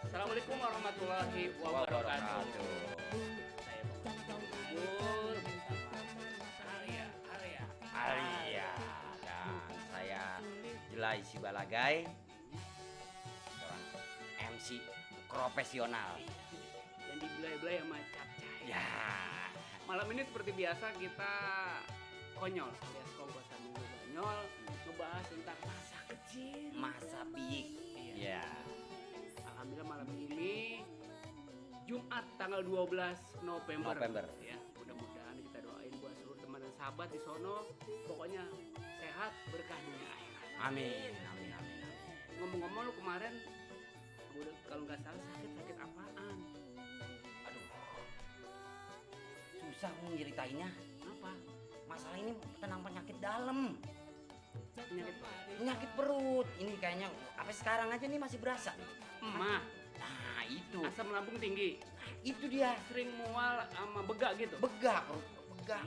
Assalamualaikum warahmatullahi wabarakatuh. Saya Bubur bersama Arya Dan saya Jelai Sibalagai, seorang MC profesional. yang dibelai-belai sama Capcay. Ya, Malam ini seperti biasa kita konyol alias kongkosan minggu banyol, ngebahas tentang masa kecil, masa biik. Iya. Ya, Alhamdulillah malam ini Jumat tanggal 12 November. Ya, mudah-mudahan kita doain buat seluruh teman dan sahabat di sono, pokoknya sehat, berkah dunia akhirat. amin. Ngomong-ngomong lu kemarin kalau nggak salah sakit apaan? Aduh, susah nyeritainnya. Apa? Masalah ini tentang penyakit dalam, Penyakit perut. Ini kayaknya apa sekarang aja nih masih berasa. emah, Nah itu, asam lambung tinggi, itu dia. sering mual sama begak gitu. Begak,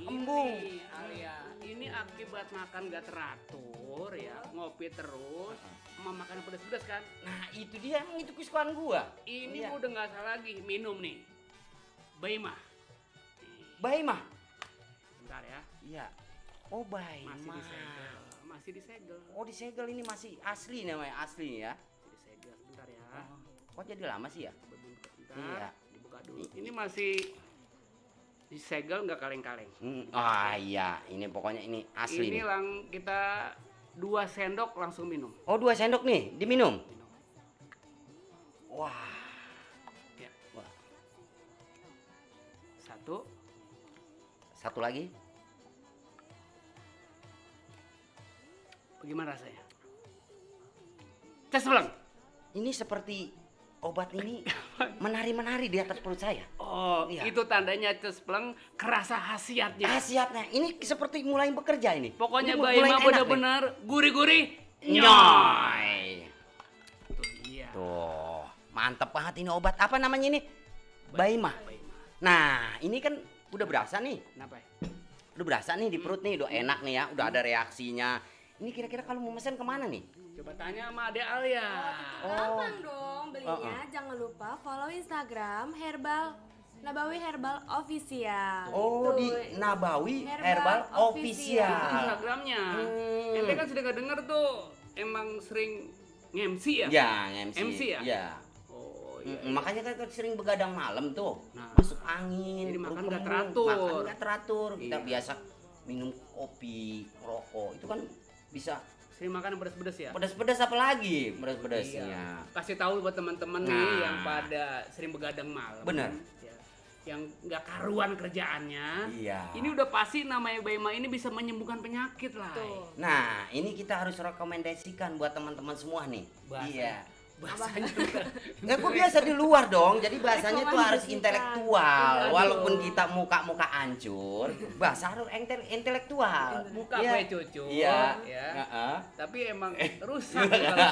embung. Ini Arya, ini akibat makan gak teratur ya, ngopi terus, sama makan pedas-pedas kan. Nah itu dia, emang itu kesukaan gua. Ini Iya. gua udah nggak salah lagi minum nih, Baima. Bayi mah. Bentar ya, Iya. Oh bayi masih mah. disegel. Oh disegel, ini masih asli namanya, asli ya. Masih disegel, bentar ya. Kok jadi lama sih ya? Bentar, Iya. dibuka dulu. Ini masih disegel nggak kaleng-kaleng. Iya, ini pokoknya ini asli Ini nih. kita 2 sendok langsung minum. Oh 2 sendok nih, diminum. Wah. Ya. Wah. 1, Satu lagi. bagaimana rasanya? Tes ulang. Ini seperti obat ini menari-menari di atas perut saya. Oh, Iya. itu tandanya cespleng kerasa khasiatnya. Khasiatnya ini seperti mulai bekerja ini. Pokoknya Ini mulai Baima enak nih. benar-benar gurih-gurih. Nyoy. Tuh, iya. Tuh, mantep banget ini obat. Apa namanya ini? Baima. Baima. Nah, ini kan udah berasa nih. Kenapa ya? Udah berasa nih di perut nih, udah enak nih ya, udah ada reaksinya. Ini kira-kira kalau mau mesen kemana nih? Coba tanya sama Ade Alia. Gampang dong belinya. Jangan lupa follow Instagram Nabawi Herbal Official. Oh, Tuh, di Nabawi Herbal Herbal Itu Official. Instagramnya. Ente kan sudah denger tuh, emang sering nge-MC ya? Ya, MC ya? Ya. Oh iya. Makanya kan sering begadang malam tuh. Nah. Masuk angin, Jadi makan perut nggak kembung, teratur. Makan nggak teratur. Kita Iya. biasa minum kopi, rokok. Itu kan bisa Sering makan pedas-pedas ya? pedas-pedas, apalagi pedas-pedasnya. Iya. Kasih tahu buat teman-teman nih Nah. yang pada sering begadang malam. Bener. Ya. Yang nggak karuan kerjaannya. Iya. Ini udah pasti namanya Baima ini bisa menyembuhkan penyakit lah. Tuh. Nah, ini kita harus rekomendasikan buat teman-teman semua nih. Bahasanya. Iya. Bahasanya Nggak, kok biasa di luar dong. Jadi bahasanya tuh harus Rekomendasikan. intelektual. Aduh. Walaupun kita muka-muka hancur, bahasa harus intelektual. muka Iya. gue cucu. Iya. Ya. Heeh. Tapi emang rusak kalau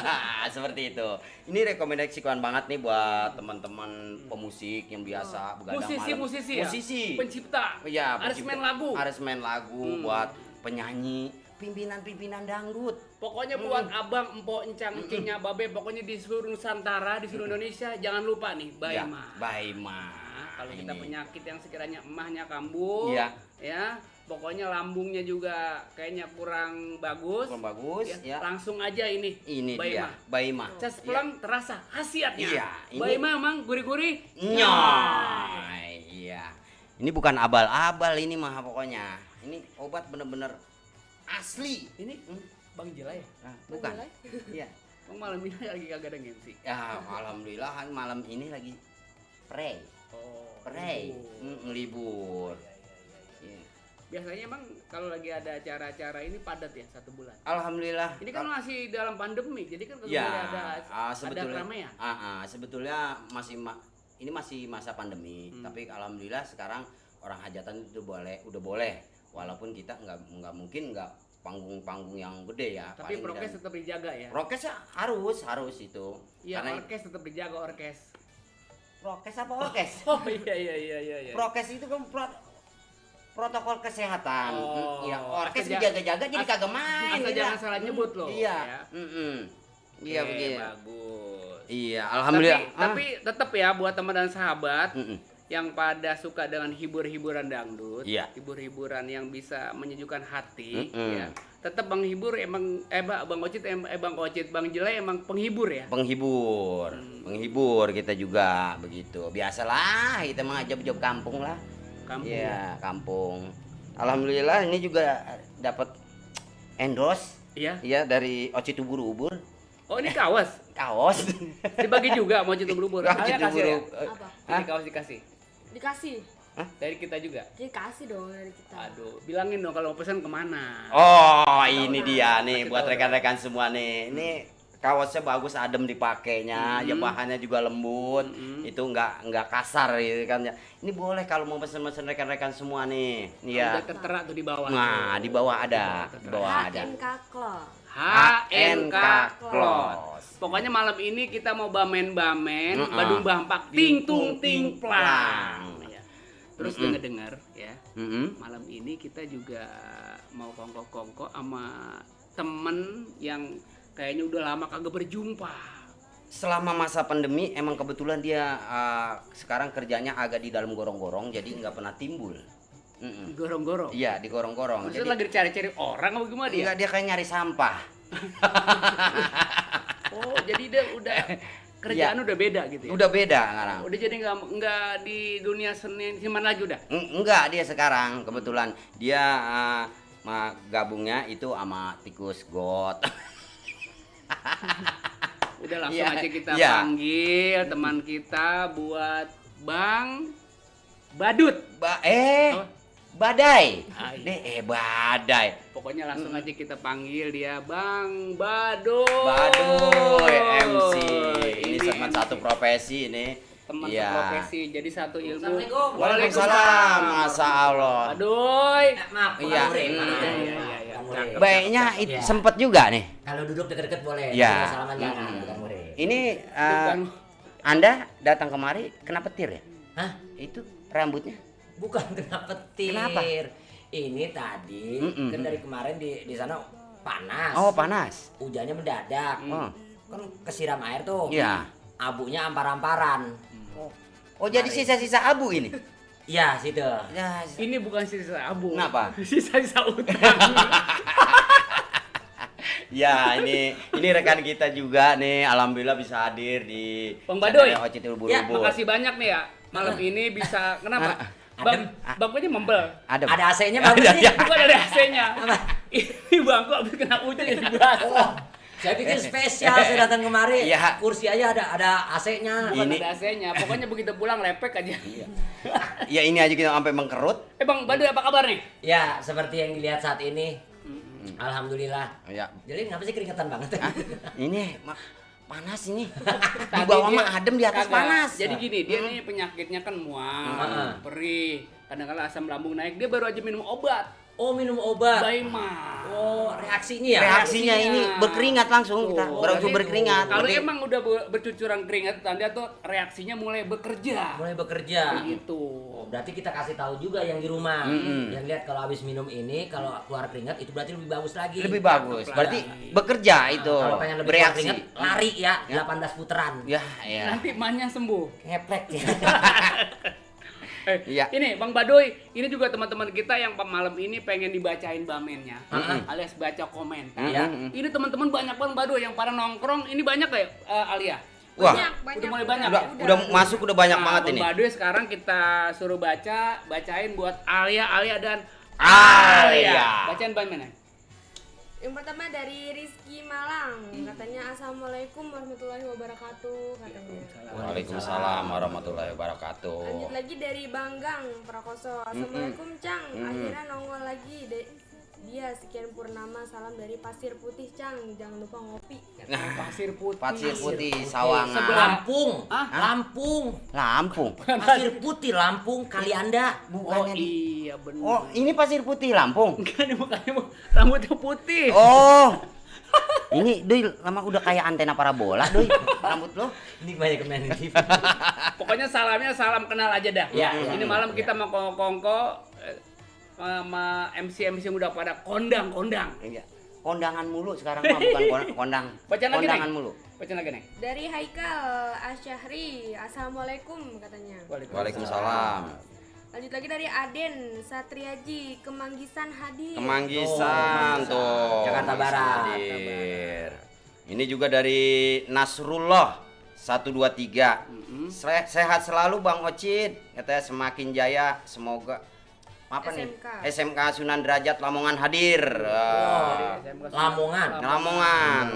Seperti itu. Ini rekomendasikan banget nih buat teman-teman pemusik yang biasa begadang malam. musisi ya? Musisi. Pencipta. Iya, Aransemen lagu. Aransemen lagu buat penyanyi, pimpinan-pimpinan dangdut. Pokoknya buat abang, empok, encang, encingnya, babe, pokoknya di seluruh Nusantara, di seluruh Indonesia, jangan lupa nih, Ya, Baima. Baima. Nah, kalau kita Ini. penyakit yang sekiranya emahnya kambuh, Iya. ya, pokoknya lambungnya juga kayaknya kurang bagus, Kurang bagus, ya. langsung aja ini, Ini Baima. dia, Baima. Cespleng terasa khasiatnya. Iya, ini- Baima emang gurih-gurih. Nyoy. Iya. Ini bukan abal-abal ini mah pokoknya. Ini obat bener-bener asli. Ini Bang Jela ya? Nah, bukan. Iya. Bang malam ini lagi kagak ada MC. Ya, alhamdulillah kan malam ini lagi pray. Oh, Pray. libur. Libur. Iya. Biasanya emang kalau lagi ada acara-acara ini padat ya 1 bulan. Alhamdulillah. Ini kan masih dalam pandemi, jadi kan kalau Ya, ada sebetulnya, keramaian. sebetulnya ini masih masa pandemi, tapi alhamdulillah sekarang orang hajatan itu udah boleh, walaupun kita nggak mungkin nggak panggung-panggung yang gede ya. Tapi paling prokes dan- tetap dijaga ya. prokes harus itu. Iya, Karena orkes tetap dijaga orkes. prokes apa orkes? Oh iya. Prokes itu kan protokol kesehatan. Oh, Ya, orkes asal dijaga-jaga jadi kagak main. Asal gitu. jangan salah nyebut loh. Iya. Ya. Iya, Oke, begini. bagus. Iya, alhamdulillah. Tapi tetap ya buat teman dan sahabat Mm-mm. yang pada suka dengan hibur-hiburan dangdut, Iya. hibur-hiburan yang bisa menyejukkan hati, Mm-mm. ya. Tetap Bang Hibur emang Bang Ocit Bang Jelay emang penghibur ya. Penghibur kita juga begitu. Biasalah, kita mah job-job kampung lah. Kampung. Iya, kampung. Alhamdulillah ini juga dapat endorse. Iya. Iya, dari Ocit Ubur-Ubur. Oh, ini kaos. Kaos. Dibagi juga mau Ocit Ubur-Ubur. Ocit Alia kasih ya. Ubur-Ubur. Apa? Ini kaos dikasih. Dikasih. Dari kita juga. Dikasih dong dari kita. Aduh, bilangin dong kalau mau pesan kemana. Oh, ini dia nih Kasih buat tahu. rekan-rekan semua nih. Ini kaosnya bagus, adem dipakainya, ya bahannya juga lembut. Itu nggak kasar gitu kan ya. Ini boleh kalau mau pesen-pesen rekan-rekan semua nih. Udah Iya. tertera tuh di bawah. Nah, di bawah ada, di bawah ada. HNK Cloth. HNK Cloth. Cloth. Pokoknya malam ini kita mau bamen-bamen, Mm-mm. badung bampak, ting tung ting plang. Ya. Terus Mm-mm. dengar ya. Mm-mm. Malam ini kita juga mau kongko-kongko sama temen yang kayaknya udah lama kagak berjumpa. Selama masa pandemi emang kebetulan dia sekarang kerjanya agak di dalam gorong-gorong, jadi nggak pernah timbul. Mm-mm. Gorong-gorong. Iya, di gorong-gorong. Maksudnya Jadi lagi dicari-cari orang apa gimana dia? enggak, dia kayak nyari sampah. Oh, jadi dia udah kerjaan udah beda gitu ya. Udah beda sekarang. Udah jadi nggak di dunia seniman lagi udah. Enggak, dia sekarang kebetulan dia gabungnya itu sama tikus got. Udah langsung Iya, aja kita iya. panggil teman kita buat Bang Badut. Badai. Ah, Badai. Pokoknya langsung aja kita panggil dia Bang Badut. Baduy MC. Ini Ini segmen MC. satu profesi ini. Teman Iya. seprofesi, jadi satu ilmu. Assalamualaikum. Waalaikumsalam. Masya Allah. Baduy. Maaf, Iya. Iya. Baiknya Iya. sempet juga nih. Kalau duduk deket-deket boleh. Iya. Kalau salaman jangan, bukan murid. Ini Bukan. Anda datang kemari kena petir ya? Hah? Itu rambutnya? Bukan kena petir. Kenapa? Ini tadi Mm-mm. kan dari kemarin di sana panas. Oh, panas. Hujannya mendadak. Oh. Kan kesiram air tuh. Iya. Abunya ampar-amparan. Oh, jadi sisa-sisa abu ini. Iya, situ. Ya, Ini bukan sisa abu. Kenapa? Sisa-sisa utang. ya ini rekan kita juga nih, alhamdulillah bisa hadir di Bang Baduy. channel Ocit Ya, Ubur-Ubur. makasih banyak nih ya. Malam ini bisa kenapa? Bang, bangkunya membel. Ada. Ada AC-nya bagus sih. Bukan ada AC-nya. Ini bangku habis kena hujan jadi basah. Saya pikir spesial saya datang kemari. Iya. Kursi aja ada AC-nya. Bukan Ini- ada AC-nya. Pokoknya begitu pulang lepek aja. Ya ini aja kita sampai mengkerut. Bang Baduy apa kabar nih? Ya, seperti yang dilihat saat ini. Alhamdulillah. Ya. Jadi ngapa sih keringetan banget? Ini panas ini. Di Tadi bawah dia- mah adem, di atas kagak. panas. Jadi gini, dia nih penyakitnya kan mual, perih, kadang-kadang asam lambung naik. Dia baru aja minum obat. Oh, minum obat. Baima. Oh, reaksinya ya? Reaksinya ini berkeringat langsung kita. Oh, Berangsur jadi berkeringat. Kalau Berarti- emang udah bercucuran keringat, tanda tuh reaksinya mulai bekerja. Mulai bekerja. Begitu. Oh, berarti kita kasih tahu juga yang di rumah. Yang lihat kalau habis minum ini, kalau keluar keringat itu berarti lebih bagus lagi. lebih bagus. Cakep Berarti lagi. bekerja itu. Kalau pengen lebih keluar Bereaksi. keringat, lari ya, 18 putaran. Ya, ya. Nanti mahnya sembuh. Ngeplek ya. Iya. Ini Bang Baduy, ini juga teman-teman kita yang malam ini pengen dibacain bamennya, alias baca komentar. Iya. Ini teman-teman banyak Bang Baduy yang para nongkrong, ini banyak kayak Alia. Wah, Udah mulai banyak. udah masuk udah banyak Nah, banget Bang ini. Baduy sekarang kita suruh bacain buat Alia dan Alia. Bacain bamennya. Yang pertama dari Rizky Malang, katanya Assalamualaikum warahmatullahi wabarakatuh katanya. Waalaikumsalam warahmatullahi wabarakatuh. Lanjut lagi dari Banggang Prakoso. Assalamualaikum Cang. Akhirnya nongol lagi dia sekian purnama, salam dari Pasir Putih Cang. Jangan lupa ngopi. Pasir Putih. Pasir Putih, Sebelah. Sawangan. Lampung. Hah? Lampung. Lampung. Pasir Putih Lampung, Kalianda. Oh Bukannya iya benar. Oh, ini Pasir Putih Lampung. Enggak nih makanya rambutnya putih. Oh. Ini Doi lama udah kayak antena parabola, Doi. Rambut lo. Ini banyak yang main di TV. Pokoknya salam kenal aja dah. Iya, Ini iya, malam iya. kita mau kongko sama MC muda pada kondang. Iya. kondangan mulu sekarang mah, bukan Bacaan lagi, kondangan Neng. mulu. Baca lagi nih. Dari Haikal Asyahri, assalamualaikum katanya. Waalaikumsalam. Lanjut lagi dari Aden Satriaji, Kemanggisan hadir. Kemanggisan tuh. Jakarta Barat. Hadir. Ini juga dari Nasrullah 123. Sehat selalu Bang Ocit. Katanya semakin jaya, semoga apa SMK. nih? SMK Sunan Derajat Lamongan hadir. Lamongan. Lamongan.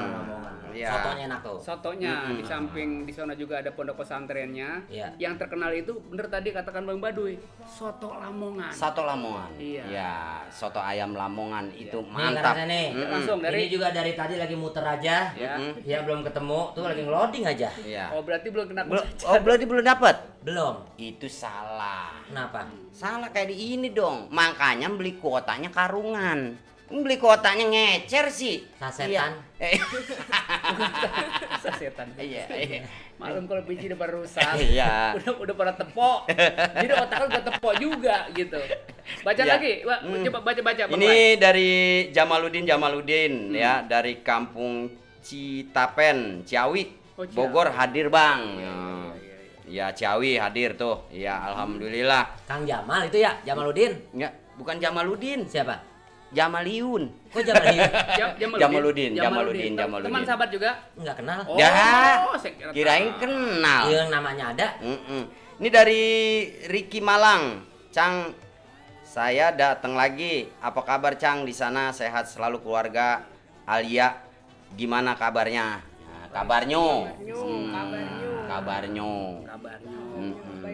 Iya. Sotonya enak tuh. Sotonya di samping di sana juga ada pondok pesantrennya. Iya. Yang terkenal itu bener tadi katakan Bang Baduy, soto Lamongan. Soto Lamongan. Iya. Ya, soto ayam Lamongan itu Nih, mantap. karena nih. Langsung dari Ini juga dari tadi lagi muter aja. ya. Ya belum ketemu, tuh lagi ngeloading aja. Iya. Oh berarti belum kena Berarti belum dapat? Belum. Itu salah. Kenapa? Salah kayak di ini dong. Makanya beli kuotanya karungan. Beli kuotanya ngecer sih. Sasetan. Iya. setan. Iya. Malam kalau biji udah baru rusak. Iya. udah pada tepok. Jadi otak lu udah tepok juga gitu. Baca Iya. lagi. Wah, coba baca Bang Wai. Ini dari Jamaluddin ya, dari Kampung Citapen, Ciawi, Oh, Ciawi. Bogor hadir Bang. Iya. Ya Ciawi hadir tuh. Ya alhamdulillah. Kang Jamal itu ya, Jamaluddin. Enggak, bukan Jamaluddin, Siapa? Jamaliun. Kok Jamaluddin? Jamaluddin. Teman sahabat juga. Enggak kenal. Oh, Ya, saya kira kirain tahu. kenal. Yang namanya ada. Ini dari Ricky Malang, Cang. Saya datang lagi. Apa kabar Cang di sana? Sehat selalu keluarga. Alia, gimana kabarnya? Nah, kabarnya. Kabarnya. Kabarnya.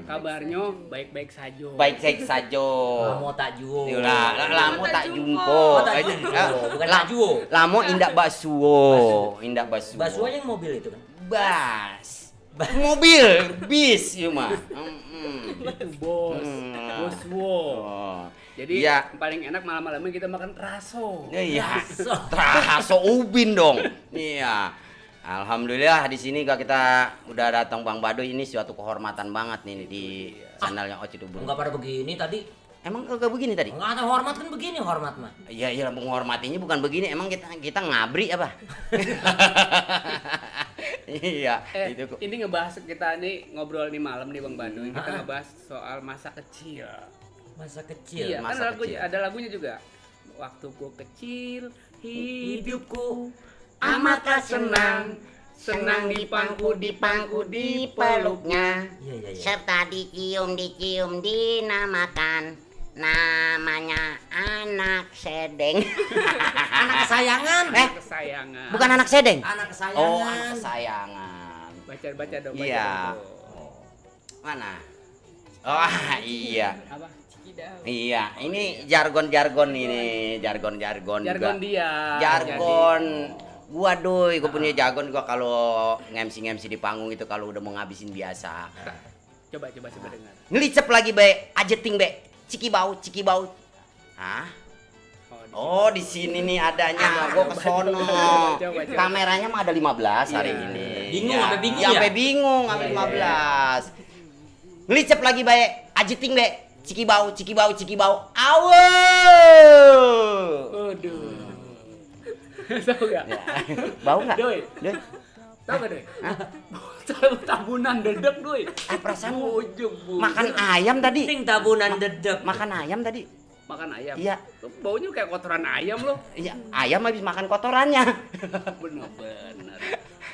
Kabarnya baik-baik saja. Baik saja. Lamo tak juo. Lamo tak jumpo. Oh, tak jumpo, bukan tak juo. Lamo indak basuo. Indak basuo. Basuh aja yang mobil itu kan. Bas. Mobil, bis ya mah. Itu bos. Bos wo. Oh. Jadi Iya. paling enak malam-malamnya kita makan raso. Iya. Raso ubin dong. Iya. Alhamdulillah di sini kita udah datang Bang Baduy, ini suatu kehormatan banget nih di channelnya Ocit Ubun. Enggak pada begini tadi. Emang kagak begini tadi? Enggak ada hormat kan begini hormat mah. Iya menghormatinya bukan begini. Emang kita ngabri apa? Iya, itu kok. Ini ngebahas kita nih ngobrol nih malam nih Bang Baduy. Kita ngebahas soal masa kecil. Masa kecil. Iya, masa kan kecil. ada lagunya juga. Waktuku kecil, hidupku Amatkah senang, senang di peluknya. Iya. Serta dicium dinamakan namanya anak sedeng. Anak kesayangan. Kesayangan. Bukan anak sedeng. Anak kesayangan. Oh, anak kesayangan. Baca dong. Iya. Mana? Oh, iya. Apa? Iya, ini jargon-jargon ini, jargon-jargon juga. Jargon dia. Jargon. Gua gua punya jargon gua kalau ngemsi di panggung itu kalau udah mau ngabisin biasa. Coba dengar. Ngelicep lagi be, ajeting be. Ciki bau. Hah? Oh, di sini nih adanya. Gua ke sono. Coba. Kameranya mah ada 15 hari Iya. ini. Bingung, Ya, sampai bingung ya, ya? sampai bingung, sampai 15. Ngelicep lagi be, ajeting be. Ciki bau. Awe. Aduh. Tahu gak? Bau nggak? Doi. Tahu gak Doi? Tabunan dedek Doi. Perasaan Ujung bu. makan ayam tadi. Ting tabunan dedek. Makan ayam tadi. Makan ayam. Iya. Baunya kayak kotoran ayam loh. Iya, ayam habis makan kotorannya. Bener.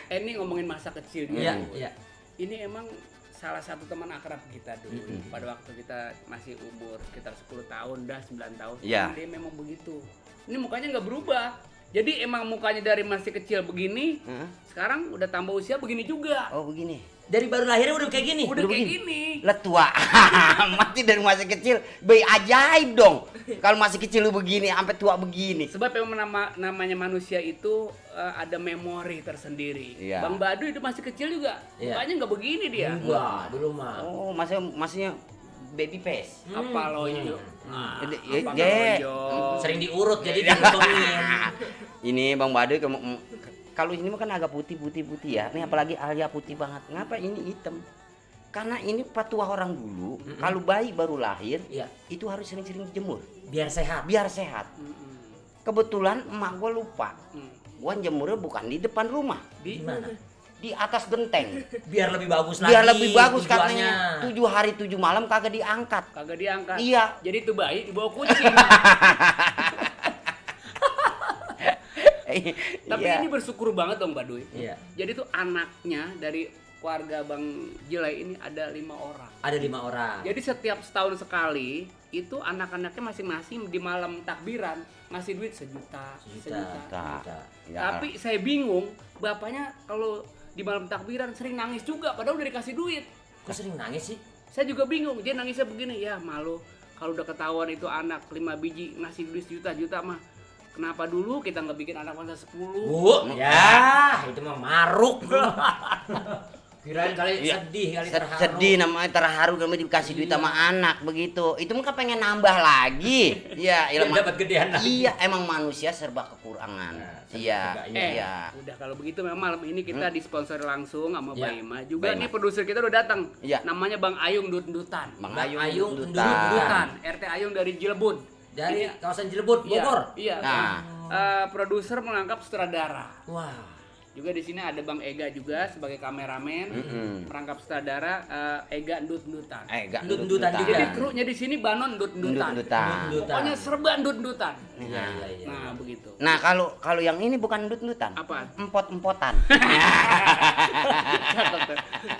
Ini ngomongin masa kecil dulu. Iya. Ini emang salah satu teman akrab kita dulu. Pada waktu kita masih umur sekitar 10 tahun, 9 tahun. Iya. Dia memang begitu. Ini mukanya nggak berubah. Jadi emang mukanya dari masih kecil begini, sekarang udah tambah usia begini juga. Oh, begini. Dari baru lahirnya udah kayak gini. Udah kayak gini. Lah tua. Mati dari masih kecil. Bayi ajaib dong. Kalau masih kecil lu begini sampai tua begini. Sebab emang namanya manusia itu ada memori tersendiri. Iya. Bang Baduy itu masih kecil juga. Iya. Mukanya nggak begini dia. Enggak, dulu mah. Oh, masihnya baby face. Apa lonjong? Sering Sering diurut jadi dihitungin. Ini Bang Baduy kalau ini mah kan agak putih ya. Ini apalagi Alia putih banget. Ngapa ini hitam? Karena ini petua orang dulu. Kalau bayi baru lahir, Iya. itu harus sering-sering dijemur Biar sehat. biar sehat. kebetulan emak gue lupa. Hmm. Gue jemurnya bukan di depan rumah, Di Gimana? di atas genteng. Biar lebih bagus lagi. Biar lebih bagus tujuannya. katanya. 7 hari 7 malam kagak diangkat. kagak diangkat. Iya. Jadi itu bayi dibawa kucing. Tapi Iya. ini bersyukur banget dong Mbak Dwi. Iya. Jadi tuh anaknya dari keluarga Bang Jilai ini ada 5 orang. Ada 5 orang. Jadi setiap setahun sekali itu anak-anaknya masing-masing di malam takbiran ngasih duit sejuta. Juta. Ya. Tapi saya bingung, bapaknya kalau di malam takbiran sering nangis juga padahal udah dikasih duit. Kok sering nangis sih? Saya juga bingung, dia nangisnya begini, ya malu kalau udah ketahuan itu anak 5 biji ngasih duit juta-juta mah. Kenapa dulu kita nggak bikin anak masa 10? Bu, ya itu mah maruk. Kirain kali Iya. sedih kali terharu. Sedih namanya terharu kami dikasih duit sama anak begitu. Itu mah kan pengen nambah lagi. Iya, Biar dapat gedean lagi. Iya, emang manusia serba kekurangan. Nah, Iya, serba, iya. Udah kalau begitu memang malam ini kita disponsori langsung sama Ya, Baima. Juga Baima. nih produser kita udah datang. Iya. Namanya Bang Ayung Dut-Dutan. Bang Bang Ayung Dutan. Dut-Dutan, RT Ayung dari Jilebut. Dari Ini- kawasan Cilebut, Iya, Bogor. Iya. Nah. Produser mengangkap sutradara. Wah. Juga di sini ada Bang Ega juga sebagai kameramen, merangkap sutradara Ega Dut-Dutan. Gak Dut-dutan juga. Jadi krunya di sini Banon Dut-Dutan. Dut-dutan. Pokoknya serba Dut-Dutan. Iya, iya, iya. Nah, begitu. Nah, kalau yang ini bukan dut-dutan. Apa? Empot-empotan.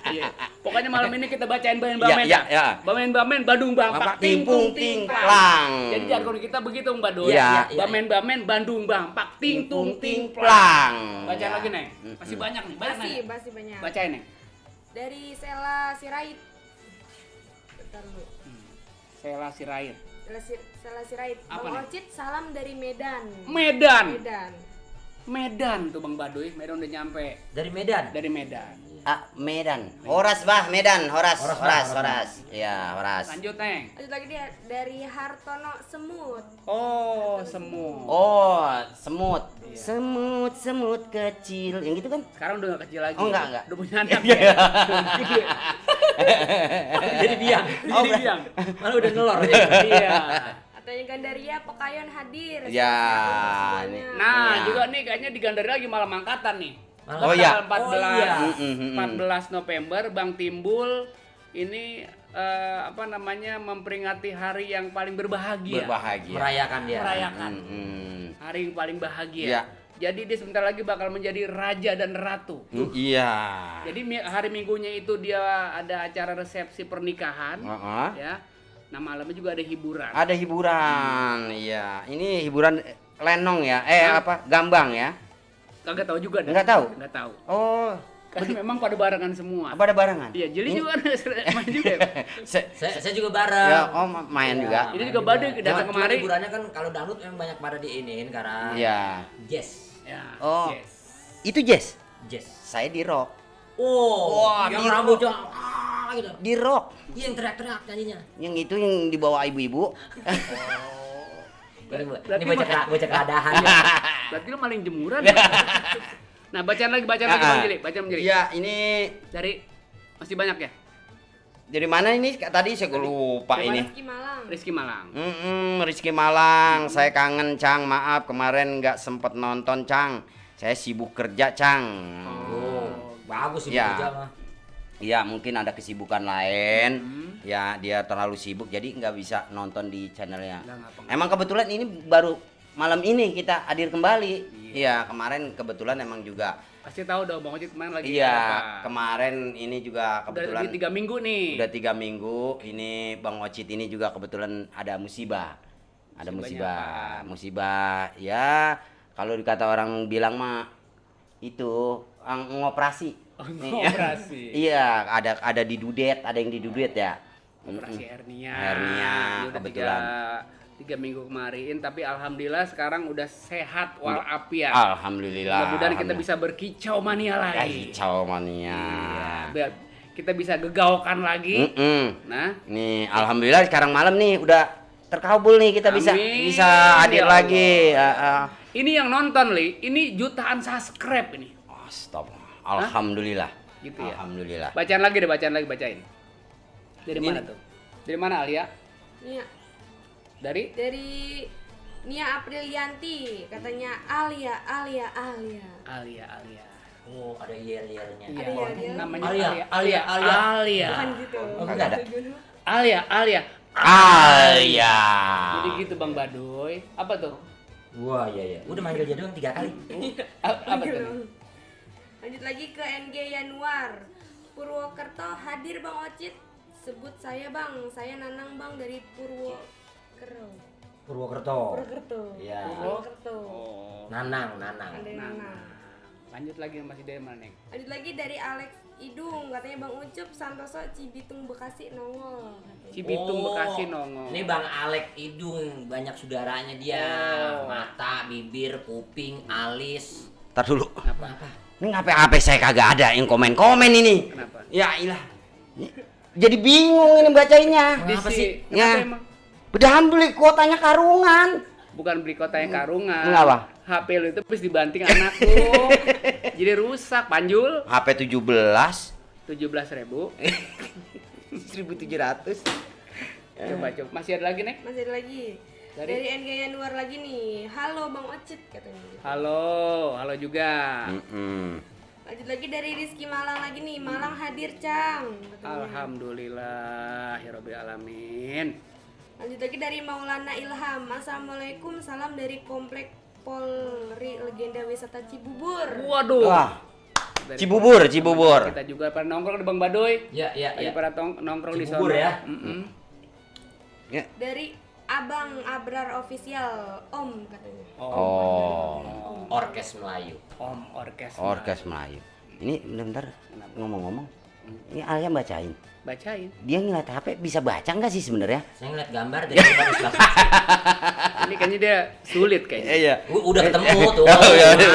Iya. Pokoknya malam ini kita bacain bamen-bamen. Iya, iya. Bamen-bamen Bandung Bang Bapak Pak Tingtung Ting Tingklang. Plang. Jadi jargon kita begitu Mbak Doi. Iya. Bamen-bamen Bandung Bang Pak Tingtung Tingklang. Plang. Bacain Ya. lagi, Neng. Masih banyak nih, banyak Masih, Neng. masih banyak. Bacain, Neng. Dari Sela Sirait. Bentar dulu. Sela Sirait. Sela Sirait. Apa Bang nih? Ocit, salam dari Medan. Medan. Medan. Medan tuh Bang Baduy. Medan udah nyampe. Dari Medan. Dari Medan. Medan. Horas bah, Medan. Horas. Horas. Ya, Horas. Lanjut, Neng. Lanjut lagi dia dari Hartono Semut. Oh, semua. Oh, semut. Iya. Semut kecil. Yang gitu kan? Sekarang udah gak kecil lagi. Oh, enggak. Udah punya anak. Ya. Gede. Jadi biang. Jadi biang. Malah udah nelor. Iya. Katanya Gandaria Pekayon hadir. Ya, Semuanya. nih. Nah, Iya. juga nih kayaknya di Gandaria lagi malam angkatan nih. Malah- Oh, iya. Tanggal 14, Oh, iya. 14 November Bang Timbul ini apa namanya memperingati hari yang paling berbahagia. Berbahagia. Merayakan dia. Merayakan. Hari yang paling bahagia. Iya. Jadi dia sebentar lagi bakal menjadi raja dan ratu. Iya. Jadi hari Minggunya itu dia ada acara resepsi pernikahan, Heeh. ya. Nah malamnya juga ada hiburan. Ada hiburan. Iya. Ini hiburan lenong ya. Apa? Gambang ya. Kagak tahu juga. Nggak tahu? Nggak tahu. Oh, Karena memang pada barengan semua. apa ada barengan? Iya, Jeli Ini- juga main juga. Ya? Saya juga bareng. Ya, oh main Iya, juga. Ini main juga Baduy datang Cuma kemari. hiburannya kan kalau dangdut memang banyak pada diinin karena Iya. jazz. Ya. Oh. Yes. Itu jazz. Jazz. Saya di rock. Oh, Wah, yang di- rambutnya gitu. Di rock. Iya, yang teriak-teriak nyanyinya. Yang itu yang dibawa ibu-ibu. Ini bocah keadahan. Berarti lu maling jemuran. Ya? Nah, bacaan lagi Bang Jeli, bacaan Bang Jeli. Iya, ini Dari masih banyak ya? dari mana ini? Tadi saya lupa Dari ini. Rizky Malang. Rizky Malang. Rizky Malang, saya kangen Cang, maaf kemarin nggak sempet nonton Cang, saya sibuk kerja Cang. Oh, bagus sih Ya. kerja mah. Iya mungkin ada kesibukan lain, ya dia terlalu sibuk jadi nggak bisa nonton di channelnya. Nggak ngapa-ngapa. Emang kebetulan ini baru malam ini kita hadir kembali. Iya kemarin kebetulan emang juga. Pasti tahu dong Bang Ocit kemarin lagi Iya apa. kemarin ini juga Udah kebetulan di 3 minggu nih. udah 3 minggu ini Bang Ocit ini juga kebetulan ada musibah. Ada Musibahnya musibah ya kalau dikata orang bilang mah itu ngoperasi. Ngoperasi. Iya, ada di dudet, ada yang di dudet ya. Operasi hernia. Hernia, Ini udah kebetulan. 3 minggu kemarin, tapi alhamdulillah sekarang udah sehat walafiat. Alhamdulillah. Mudah-mudahan kita bisa berkicau mania lagi. Kicau mania. Iya, biar kita bisa gegaukan lagi. Nah, Nih, alhamdulillah sekarang malam nih udah terkabul nih kita bisa Amin. hadir Ya lagi. ini yang nonton Li, ini jutaan subscribe ini. Stop. Alhamdulillah. Gitu ya. Alhamdulillah. Bacaan lagi deh, bacain. Dari Ini- mana tuh? Dari mana Alia? Iya. Dari Dari Nia Aprilianti katanya Alia. Alia. Oh, ada yel-yelnya. Iya, Ada ya, namanya Alia. Alia. Bukan gitu. Oh, enggak ada. Alia. Alia. Jadi gitu Bang Badoy. Apa tuh? Wah, iya. Udah manggil dia doang 3 kali. Apa tuh? Lanjut lagi ke NG Yanuar. Purwokerto hadir Bang Ocit. Sebut saya Bang, saya Nanang Bang dari Purwokerto. Purwokerto. Iya. Purwokerto. Oh. Nanang. Ada yang Nanang. Lanjut lagi masih dari mana nih? Lanjut lagi dari Alex Idung, katanya Bang Ucup Santoso Cibitung Bekasi nongol. Katanya. Cibitung Bekasi nongol. Ini Bang Alex Idung, banyak saudaranya dia. Oh. Mata, bibir, kuping, alis. Tar dulu. Kenapa? Ini HP saya kagak ada yang komen ini. Kenapa? Ya ilah. Jadi bingung ini bacainnya. Kenapa sih? Kenapa Ya. emang? Udah beli kuotanya karungan. Bukan beli kotanya karungan. Kenapa? HP lu itu habis dibanting anak lu. Jadi rusak, Panjul. HP 17 17.000. 1700. Coba. Masih ada lagi, Nek? Masih ada lagi. Dari NG Yanuar lagi nih. Halo Bang Ocit katanya. Halo juga. Lanjut lagi dari Rizky Malang lagi nih. Malang hadir Cang. Katanya. Alhamdulillah, ya Rabbil alamin. Lanjut lagi dari Maulana Ilham. Assalamualaikum, salam dari Komplek Polri Legenda Wisata Cibubur. Waduh. Wah. Dari Cibubur. Kita juga pada nongkrong di Bang Badoy. Ya. Lagi pada nongkrong di Cibubur sana. ya. Ya. Dari Abang Abrar Official Om katanya. Oh. Orkes Melayu. Om Orkes. Orkes Melayu. Ini bentar ngomong-ngomong. Ini Alia bacain. Bacain. Dia ngeliat HP bisa baca nggak sih sebenarnya? Saya ngeliat gambar jadi bagus banget. Ini kayaknya dia sulit kayaknya. Iya. Udah ketemu tuh. iya. Tuh.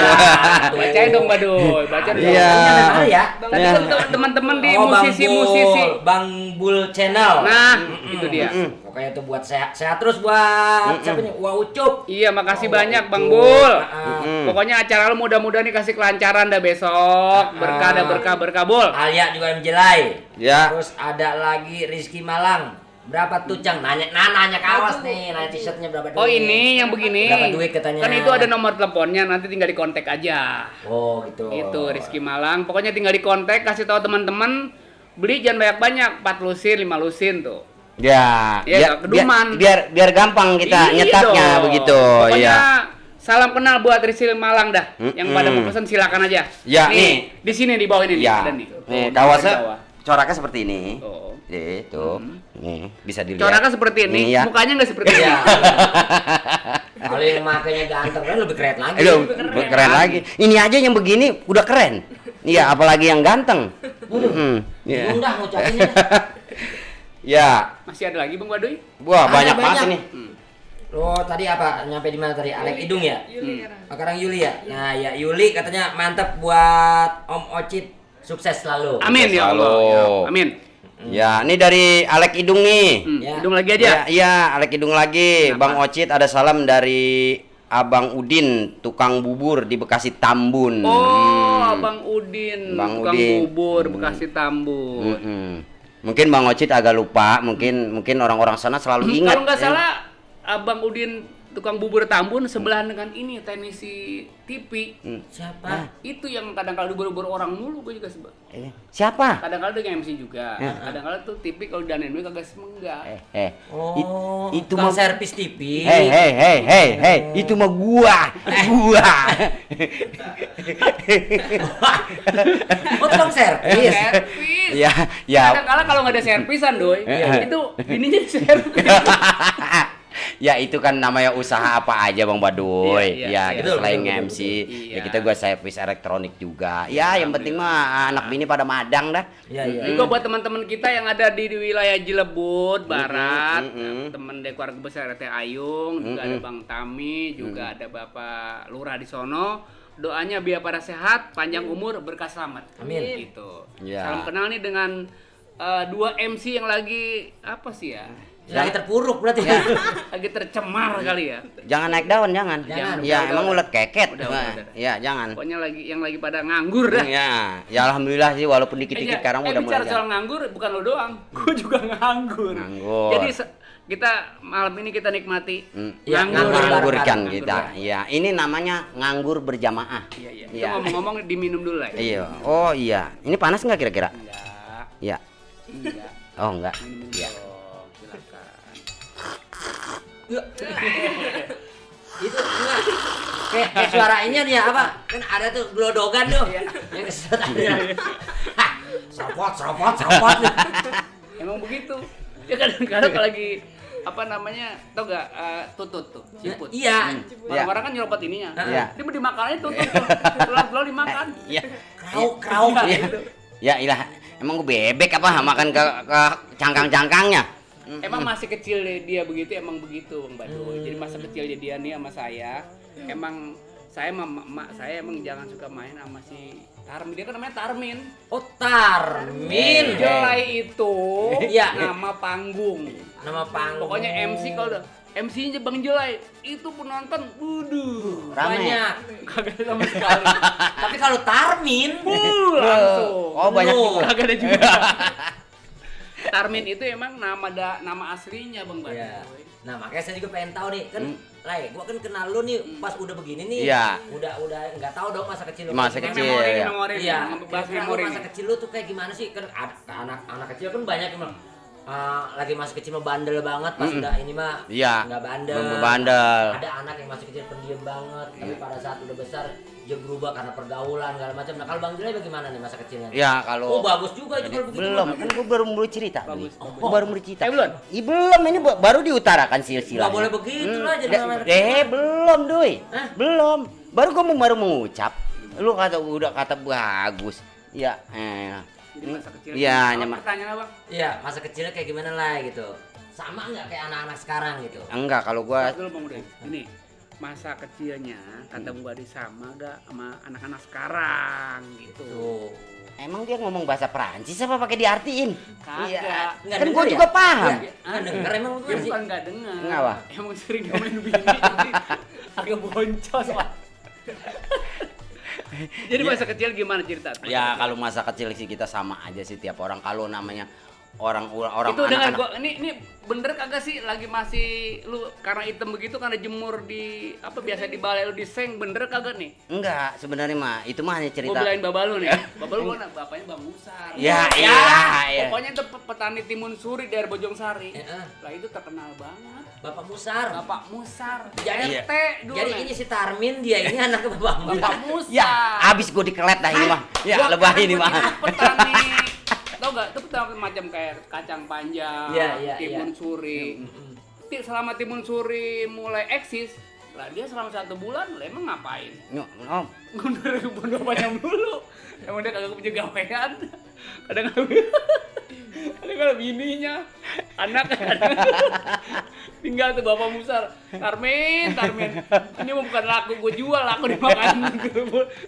Bacain dong Badoy, baca dong. Iya. Ada salah ya? Tadi Iya. kan teman-teman di Oh, Bang musisi-musisi. Bul, Bang Bul Channel. Nah, itu dia. Pokoknya tuh buat sehat terus buat siapa nih? Wah Ucup. Iya, makasih Oh, banyak Bang Ucup. Bul. Mm. Pokoknya acara lu mudah-mudahan dikasih kelancaran dah besok. Berkah dah berkah Bul. Alia juga menjelai. Ya. Terus ada lagi Rizky Malang. Berapa tuh Cang? Nanya kawas nih, nanya t-shirtnya berapa duit? Oh, ini yang begini. Berapa duit katanya? Kan itu ada nomor teleponnya, nanti tinggal di kontak aja. Oh gitu. Itu Rizky Malang. Pokoknya tinggal di kontak, kasih tahu teman-teman, beli jangan banyak-banyak, 4 lusin, 5 lusin tuh. Ya. Iya, keduman. Biar gampang kita Iya nyetaknya dong. begitu. Pokoknya Ya. salam kenal buat Rizky Malang dah. Yang pada mau pesan silakan aja. Ya, nih, nih. di sini di bawah ini nih, Ya. ada nih. Nih, Tuh, kawasnya di bawah. coraknya seperti ini. Oh. Itu. Nih, bisa dilihat. Coraknya seperti ini, ya. mukanya nggak seperti ini. Iya. Kalau yang makanya ganteng kan lebih keren lagi. Aduh, keren lagi. Ini aja yang begini udah keren. Iya, apalagi yang ganteng. Iya. Bingung dah ngucapinnya. Ya. Masih ada lagi Bang Badoy? Wah, Ada banyak banget banyak. ini. Lo tadi apa? Nyampe di mana tadi? Alex Idung ya? Yuli sekarang. Sekarang Yuli ya? Nah ya Yuli katanya mantep buat Om Ocit. Sukses selalu. Amin ya Allah. Halo. Ya, amin. Ya, ini dari Alek Idung nih. Ya. Hidung lagi Ya, aja. iya, Alek Idung lagi. Kenapa? Bang Ocit ada salam dari Abang Udin, tukang bubur di Bekasi Tambun. Oh, Bang Udin, Bang tukang Udin. bubur Bekasi Tambun. Mungkin Bang Ocit agak lupa, mungkin orang-orang sana selalu ingat. Kalau nggak ya. salah, Abang Udin tukang bubur Tambun sebelahan dengan ini teknisi TV. Siapa? Itu yang kadang-kadang bubur orang mulu, gue juga sebab. Siapa? Kadang-kadang dia MC juga. Kadang-kadang tuh TV kalau danain duit kagak semenggak. Oh, itu tukang mah servis TV. Hei, itu mah gua. Oh, tukang servis. Servis. Ya. Kadang-kadang kalau nggak ada servisan, doi, itu bininya servis. Ya itu kan namanya usaha apa aja Bang Badoy. Iya, Kita betul, selain betul, MC, betul. ya kita gua servis elektronik juga. Ya yang penting mah anak bini pada madang dah. Iya. Juga buat teman-teman kita yang ada di wilayah Cilebut Barat, teman dari keluarga besar RT Ayung, juga ada Bang Tami, juga ada Bapak Lurah di sono. Doanya biar pada sehat, panjang umur, berkah selamat. Amin. Gitu. Ya. Salam kenal nih dengan 2 MC yang lagi apa sih ya? Lagi terpuruk berarti. Ya. Lagi tercemar kali ya. Jangan naik daun, jangan. Jangan. Ya, Udah, emang udah. ulet keket. Udah, Nah, udah. ya, jangan. Pokoknya yang lagi pada nganggur dah. Ya alhamdulillah sih walaupun dikit-dikit sekarang udah bicara mulai. soal nganggur bukan lo doang, gue juga nganggur. Nganggur. Jadi kita malam ini kita nikmati Ya, Mengangurkan nganggur. kita. Iya, ini namanya nganggur berjamaah. Iya iya. Iya. Itu ngomong-ngomong diminum dulu lah. Iya. Oh iya. Ini panas nggak kira-kira? Enggak. Iya. Enggak. Oh enggak. Minum Iya. dong. Silakan. Itu enggak. Kayak suaranya dia apa? Kan ada tuh glodogan tuh. Yang keset ada. Serpot. Emang begitu. Ya kadang-kadang kalau lagi apa namanya, tau gak tutut tuh, siput. Iya. Orang-orang kan nyerobot ininya. Iya. Dia mau dimakannya tutut tuh. Pulau dimakan. Iya. Krauk. Iya. Ya ilah. Emang gue bebek apa makan ke cangkang-cangkangnya? Emang masih kecil dia begitu, emang begitu Bang Baduy. Jadi masa kecilnya dia nih sama saya, emang saya sama mak saya emang jangan suka main sama si Tarmin. Dia kan namanya Tarmin. Oh, Tarmin. Jelai itu Iya. nama panggung. Nama panggung. Pokoknya MC kalau udah MC-nya Bang Jelai itu penonton, waduh, Rame. banyak. kagak sama sekali. Tapi kalau Tarmin, Langsung. Oh banyak Penuh. juga. Kagak ada juga. Tarmin itu emang nama aslinya Bang Baduy. Iya. Nah, makanya saya juga pengen tahu nih, kan Lai, gua kan kenal lu nih pas udah begini nih. Iya. Udah enggak tahu dong masa kecil lu. Masa kayak kecil, gimana. ya. Memori, Iya, bahas kira-kira lu memori. masa kecil lu tuh kayak gimana sih? Kan anak kecil kan banyak yang bilang, lagi masa kecil mah bandel banget, pas udah ini mah Iya. nggak bandel. Bandel. Ada anak yang masih kecil pendiam banget, tapi pada saat udah besar dia berubah karena pergaulan segala macam. Nah, kalau Bang Jelai bagaimana nih masa kecilnya? Ya Oh, kalau bagus juga itu kalau begitu. belum, mah. kan gue baru mulai cerita. Bagus, Dwi. bagus. Gua baru mulai cerita. Belum? Belum, ini baru diutarakan silsilahnya. Nggak boleh begitu lah jadi namanya anak kecil. Belum, Doi. Hah? Belum. Baru gue baru mengucap. Lu udah kata bagus. Ya, Jadi masa kecil. Iya, Apa nyaman. pertanyaan Abang? Iya, masa kecilnya kayak gimana lah gitu. Sama nggak kayak anak-anak sekarang gitu? Enggak, kalau gua Dulu Bang Uday. Ini masa kecilnya kata Bang Baduy sama gak sama anak-anak sekarang gitu. Tuh. emang dia ngomong bahasa Perancis apa pakai diartiin? Kagak. Iya. Nggak Kan denger gua ya? juga paham. Nggak denger emang Dia gimana sih? bukan nggak dengar. Kenapa? Emang sering ngomongin bini jadi agak boncos Pak. Jadi masa kecil gimana cerita? Ya kalau masa kecil sih kita sama aja sih tiap orang. Kalau namanya orang itu dengan anak-anak. gua ini bener kagak sih lagi masih lu karena hitam begitu karena jemur di apa biasa di balai lu di seng bener kagak nih? Enggak, sebenarnya mah itu mah hanya Gua cerita. belain baba lu nih. Baba lu mana? Bapaknya Bang Musar. Ya, Ya, iya. pokoknya itu petani timun suri dari Bojongsari. Heeh. Lah itu terkenal banget. Bapak Musar. Bapak Musar. Jadi- RT dulu. Jadi nih. ini si Tarmin dia ini anaknya Bapak Musar. Bapak Musar. Ya, abis gua dikelet dah ini mah. Ya, Gua lebah kan ini gua mah. di petani. Tau gak? Itu petani macam kayak kacang panjang, Iya, timun iya. suri. Selama timun suri mulai eksis, lah dia selama 1 bulan, lah emang ngapain? Om, Gue dari kebun bapaknya dulu. Emang dia kagak punya gawean. Kadang-kadang bininya, anak tinggal tuh Bapak Musar. Tarmin. Ini mah bukan laku gue jual, laku dimakan.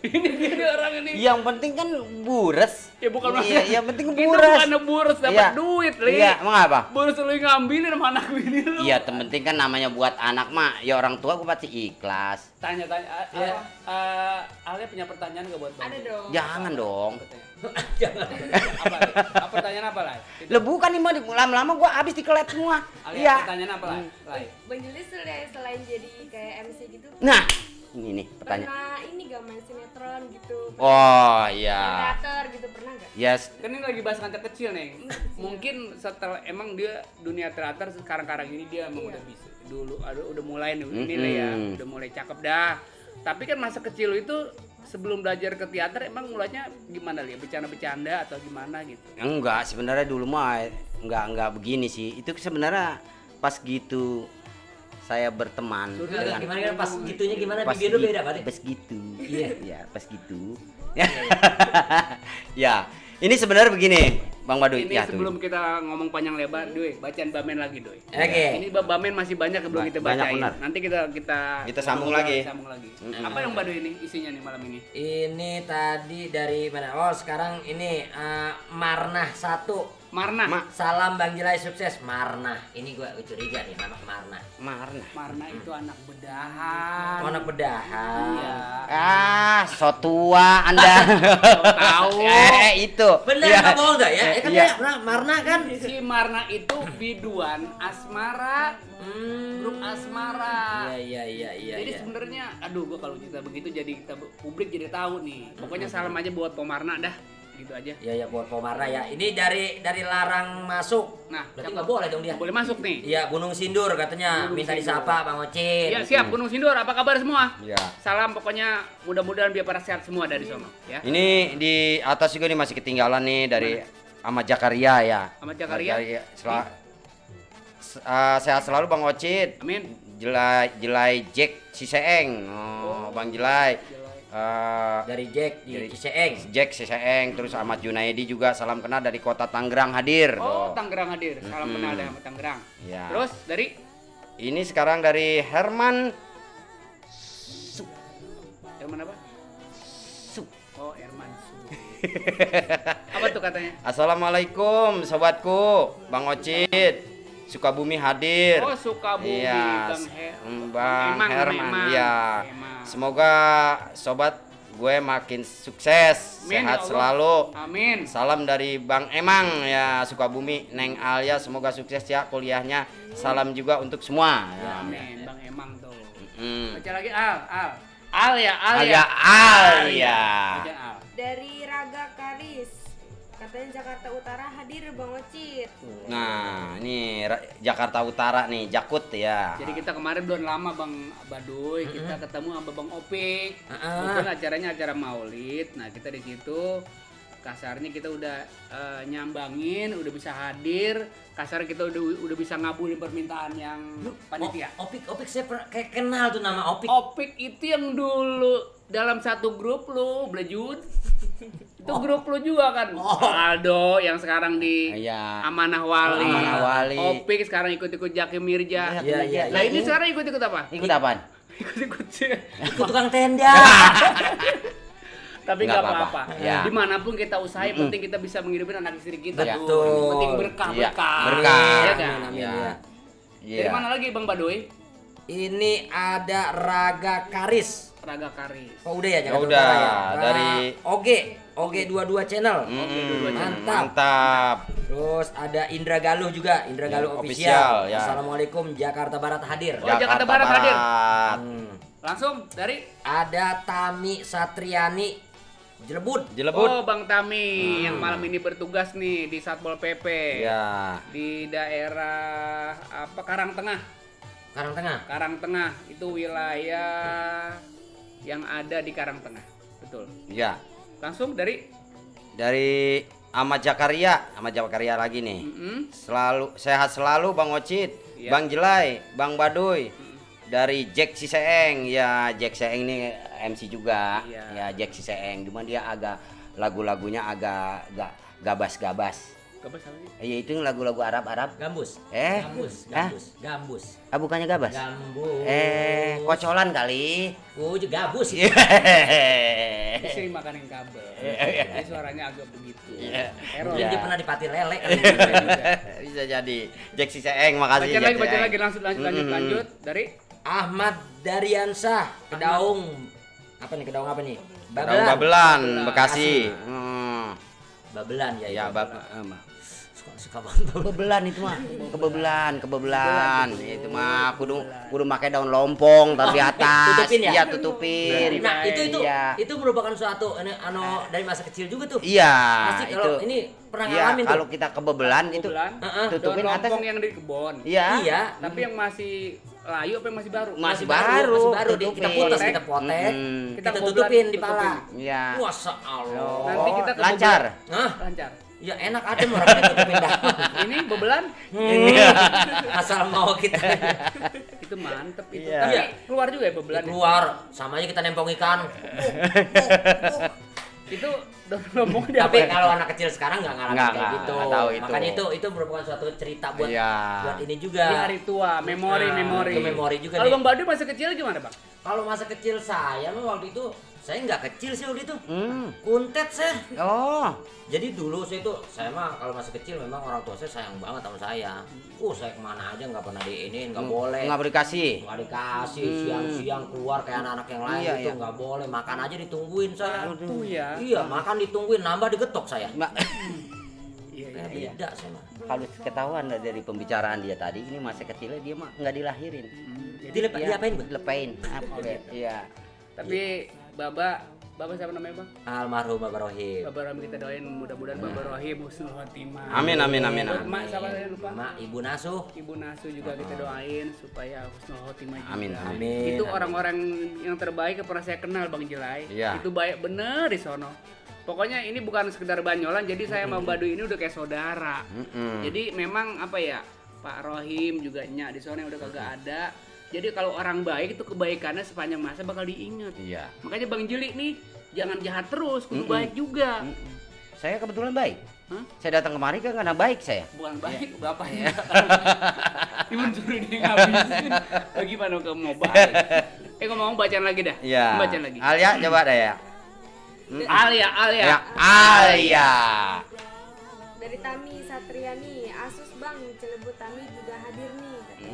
Ini dia orang ini. yang penting kan bures. Ya bukan Iya, yang penting itu bures. bukan burs dapat Iya. duit, Li. Iya, emang apa? Burs lu ngambilin sama anak bini lu. Iya, yang penting kan namanya buat anak mah, ya orang tua gua pasti ikhlas. Tanya-tanya. Iya. Alia punya pertanyaan gak buat Bang? Ada dong. Jangan dong. Jangan. Apa? Li? Pertanyaan apa lah? Lah bukan nih mah lama-lama gua habis dikelet semua. Alia Iya. pertanyaan apa lah? Bang Juli selain jadi kayak MC gitu, Nah, ini nih pertanyaan. pernah ini gak main sinetron gitu? Oh, Main iya. teater gitu pernah gak? Yes. Kan ini lagi bahas anak kecil nih. Mungkin setelah emang dia dunia teater sekarang ini dia emang udah bisa. Dulu udah mulai nih ini lah ya, udah mulai cakep dah. Tapi kan masa kecil itu sebelum belajar ke teater emang mulanya gimana Li? Bercanda-bercanda atau gimana gitu? Enggak, sebenarnya dulu mah enggak begini sih. Itu sebenarnya pas gitu saya berteman Sudah, Gimana pas gitunya gimana pas bibir lu beda berarti? pas gitu. Iya. Ya, pas gitu. Ya, ini sebenarnya begini, Bang Baduy. Ini Ya, sebelum kita ngomong panjang lebar, Doi, bacaan Bamen lagi, Doi. Oke. Ini Bamen masih banyak yang belum kita Banyak bacain. benar. Nanti kita sambung lagi. Sambung lagi. Apa yang Baduy ini isinya nih malam ini? Ini tadi dari mana? Oh, sekarang ini Marnah 1. Marna. Salam Bang Jilai sukses. Marna. Ini gua curiga nih nama Marna. Marna itu anak bedahan. Oh, anak bedahan. Iya. So tua Anda. Tahu. Itu. Bener Iya. nggak bohong nggak ya? Kan Iya. ya, Marna kan. Si Marna itu biduan asmara, grup asmara. Iya. Jadi sebenarnya, aduh gua kalau cerita begitu jadi kita publik jadi tahu nih. Pokoknya salam aja buat Pomarna dah, gitu aja. Iya buat Pomarna ya. Ini dari larang masuk. Nah, Berarti nggak boleh dong dia. boleh masuk nih. Iya Gunung Sindur katanya. Gunung Minta Sindur. disapa Bang Ocit. Iya siap, Gunung Sindur. Apa kabar semua? Iya. Salam pokoknya mudah-mudahan biar pada sehat semua dari sono. Ya. Ini di atas juga nih masih ketinggalan nih dari Ahmad Jakaria ya. Ahmad Jakaria. Sehat selalu Bang Ocit. Amin. Jelai Jack Ciseeng. Bang Jelai. Dari Jack di Dari Ciseeng. Jack Ciseeng, terus Ahmad Junaidi juga salam kenal dari kota Tangerang hadir. Oh, Tuh. Tangerang hadir. Salam kenal dari Tangerang. Ya. Terus dari Ini sekarang dari Herman Herman apa? Su. Oh, Herman Su. Apa tuh katanya? Assalamualaikum sobatku, Bang Ocit. Sukabumi hadir. Oh, Sukabumi, Iya, Bang Bang Herman. Iya. Emang. Semoga sobat gue makin sukses, Amin, sehat ya Allah. selalu. Amin. Salam dari Bang Emang ya Sukabumi, Neng Alia semoga sukses ya kuliahnya. Salam juga untuk semua. Ya. Amin, Bang Emang tuh. Mm. Baca lagi Al ya. Alia. Baca Al. Dari Raga Karis. Katanya Jakarta Utara hadir Bang Ocit. Nah, ini Jakarta Utara nih, Jakut ya. Jadi kita kemarin belum lama Bang Baduy, kita ketemu sama Bang Opik. Kebetulan acaranya acara Maulid. Nah, kita di situ kasarnya kita udah nyambangin, udah bisa hadir. Kasar kita udah bisa ngabulin permintaan yang panitia. Opik saya kayak kenal tuh nama Opik. Opik itu yang dulu dalam satu grup lu, Blejud. Itu grup lu juga kan? Aldo yang sekarang di Iya. Amanah Wali. Amanah Wali. Opik sekarang ikut-ikut Jaki Mirja. Iya. Nah ini sekarang ikut-ikut apa? Ikut apaan? Ikut-ikut Ikut tukang tenda. Tapi Nggak nggak apa-apa. Ya. Dimanapun kita usahain, penting kita bisa menghidupin anak istri kita. Betul. Yang penting berkah. Iya, Berkah. berkah. Iya kan? Amin, Ya. ya. Dari mana lagi Bang Badoy? Ini ada Raga Karis. Raga Karis. Oh udah ya Jakarta Oh, udah. Utara ya. Dari- Oge 22 channel. Mantap. Terus ada Indra Galuh juga, Indra Galuh Official, official. ya. Assalamualaikum Jakarta Barat hadir. Oh, Jakarta Barat hadir. Hmm. Langsung dari Ada Tami Satriani Jelebut. Jelebut. Oh Bang Tami yang malam ini bertugas nih di Satpol PP. Ya. Di daerah apa Karangtengah. Karangtengah itu wilayah yang ada di Karangtengah. Betul. Ya. Langsung dari Ahmad Jakaria lagi nih. Selalu sehat selalu Bang Ocit, Iya. Bang Jelai, Bang Baduy. Dari Jack Ciseeng. Ya, Jack Ciseeng ini MC juga. Iya. Ya, Jack Ciseeng. Cuma dia agak lagu-lagunya agak gabas-gabas. Gabas apa sih? Ya itu lagu-lagu Arab-Arab. Gambus. Eh? Gambus. Ah, bukannya gabas? Gambus. Kocolan kali. Oh, gabus. Iya. Sering makanin kabel. Jadi suaranya agak begitu. Error. Mungkin Iya. dia pernah di pati lele kali. Bisa jadi. Jack Ciseeng, makasih. Jack Baca Ciseeng. lagi lanjut dari Ahmad Daryansyah, Kedaung. Apa nih? Kedaung apa nih? Babelan, Bekasi. Babelan ya. Ya, itu. Suka banget. kebebelan itu mah. Kebebelan. Itu mah kudu pakai daun lompong taruh di atas. Tutupin ya? Iya, tutupin. Nah, Iya. itu merupakan suatu dari masa kecil juga tuh. Iya, Pasti kalau itu. ini pernah Iya, ngalamin tuh. kalau kita kebebelan itu bulan. tutupin Daun atas. lompong yang di kebon. Iya. Iya. Tapi yang masih layu apa yang masih baru? Masih Masih baru, kita tutupin. putus, kita potek, kita tutupin di pala. Iya. Masya Allah. Nanti kita ke lancar. Hah? Lancar. Ya enak aja orang ditutupin dah. Ini bebelan Asal mau kita itu mantep itu. Iya. Tapi Iya. keluar juga ya bebelan. keluar, sama aja kita nempong ikan. Itu daun lompong di Tapi apa? kalau anak kecil sekarang nggak ngalamin Nggak, kayak nggak, gitu. nggak tahu itu. Makanya itu merupakan suatu cerita buat Iya. ini juga. Di hari tua, memori. Itu memori juga Kalau nih. Bang Badu masa kecil gimana, Bang? Kalau masa kecil saya mah waktu itu Saya nggak kecil sih waktu itu. Hmm. Kuntet saya. Oh. Jadi dulu saya mah kalau masih kecil memang orang tua saya sayang banget sama saya. Saya kemana aja nggak pernah diinin, nggak boleh. Nggak dikasih. Nggak dikasih, siang-siang keluar kayak anak-anak yang lain Iya, itu iya. nggak boleh. Makan aja ditungguin saya. Tuh ya. Iya, makan ditungguin, nambah digetok saya. Iya, Kayak iya. beda saya mah. Kalau ketahuan dari pembicaraan dia tadi, ini masa kecilnya dia mah nggak dilahirin. Diapain, Bang? Lepain. Apa ya? Iya. Tapi Baba siapa namanya, Bang? Almarhum Bapak Rohim. Baba Rohim kita doain mudah-mudahan Baba Rohim husnul khotimah. Amin, amin, amin, Buat amin. Mak siapa saya lupa? Mak Ibu Nasuh. Ibu Nasu juga kita doain supaya husnul khotimah juga. Amin, amin. Itu Amin. orang-orang yang terbaik yang pernah saya kenal, Bang Jelai. Iya. Itu baik bener di sono. Pokoknya ini bukan sekedar banyolan, jadi saya sama Baduy ini udah kayak saudara. Jadi memang apa ya, Pak Rohim juga Nyak di sono yang udah kagak ada. Jadi kalau orang baik itu kebaikannya sepanjang masa bakal diingat. Iya. Makanya Bang Jeli nih jangan jahat terus, kudu baik juga. Saya kebetulan baik. Hah? Saya datang kemari kan karena baik saya. Bukan baik, bapaknya. Ibu suruh dia ngabisin. Bagaimana kamu mau baik? Ngomong bacaan lagi dah. Iya. Bacaan lagi. Alia coba dah ya. Alia. Ya, Alia. Dari Tami Satriani, Asus Bang, Cilebut Tami juga hadir nih katanya.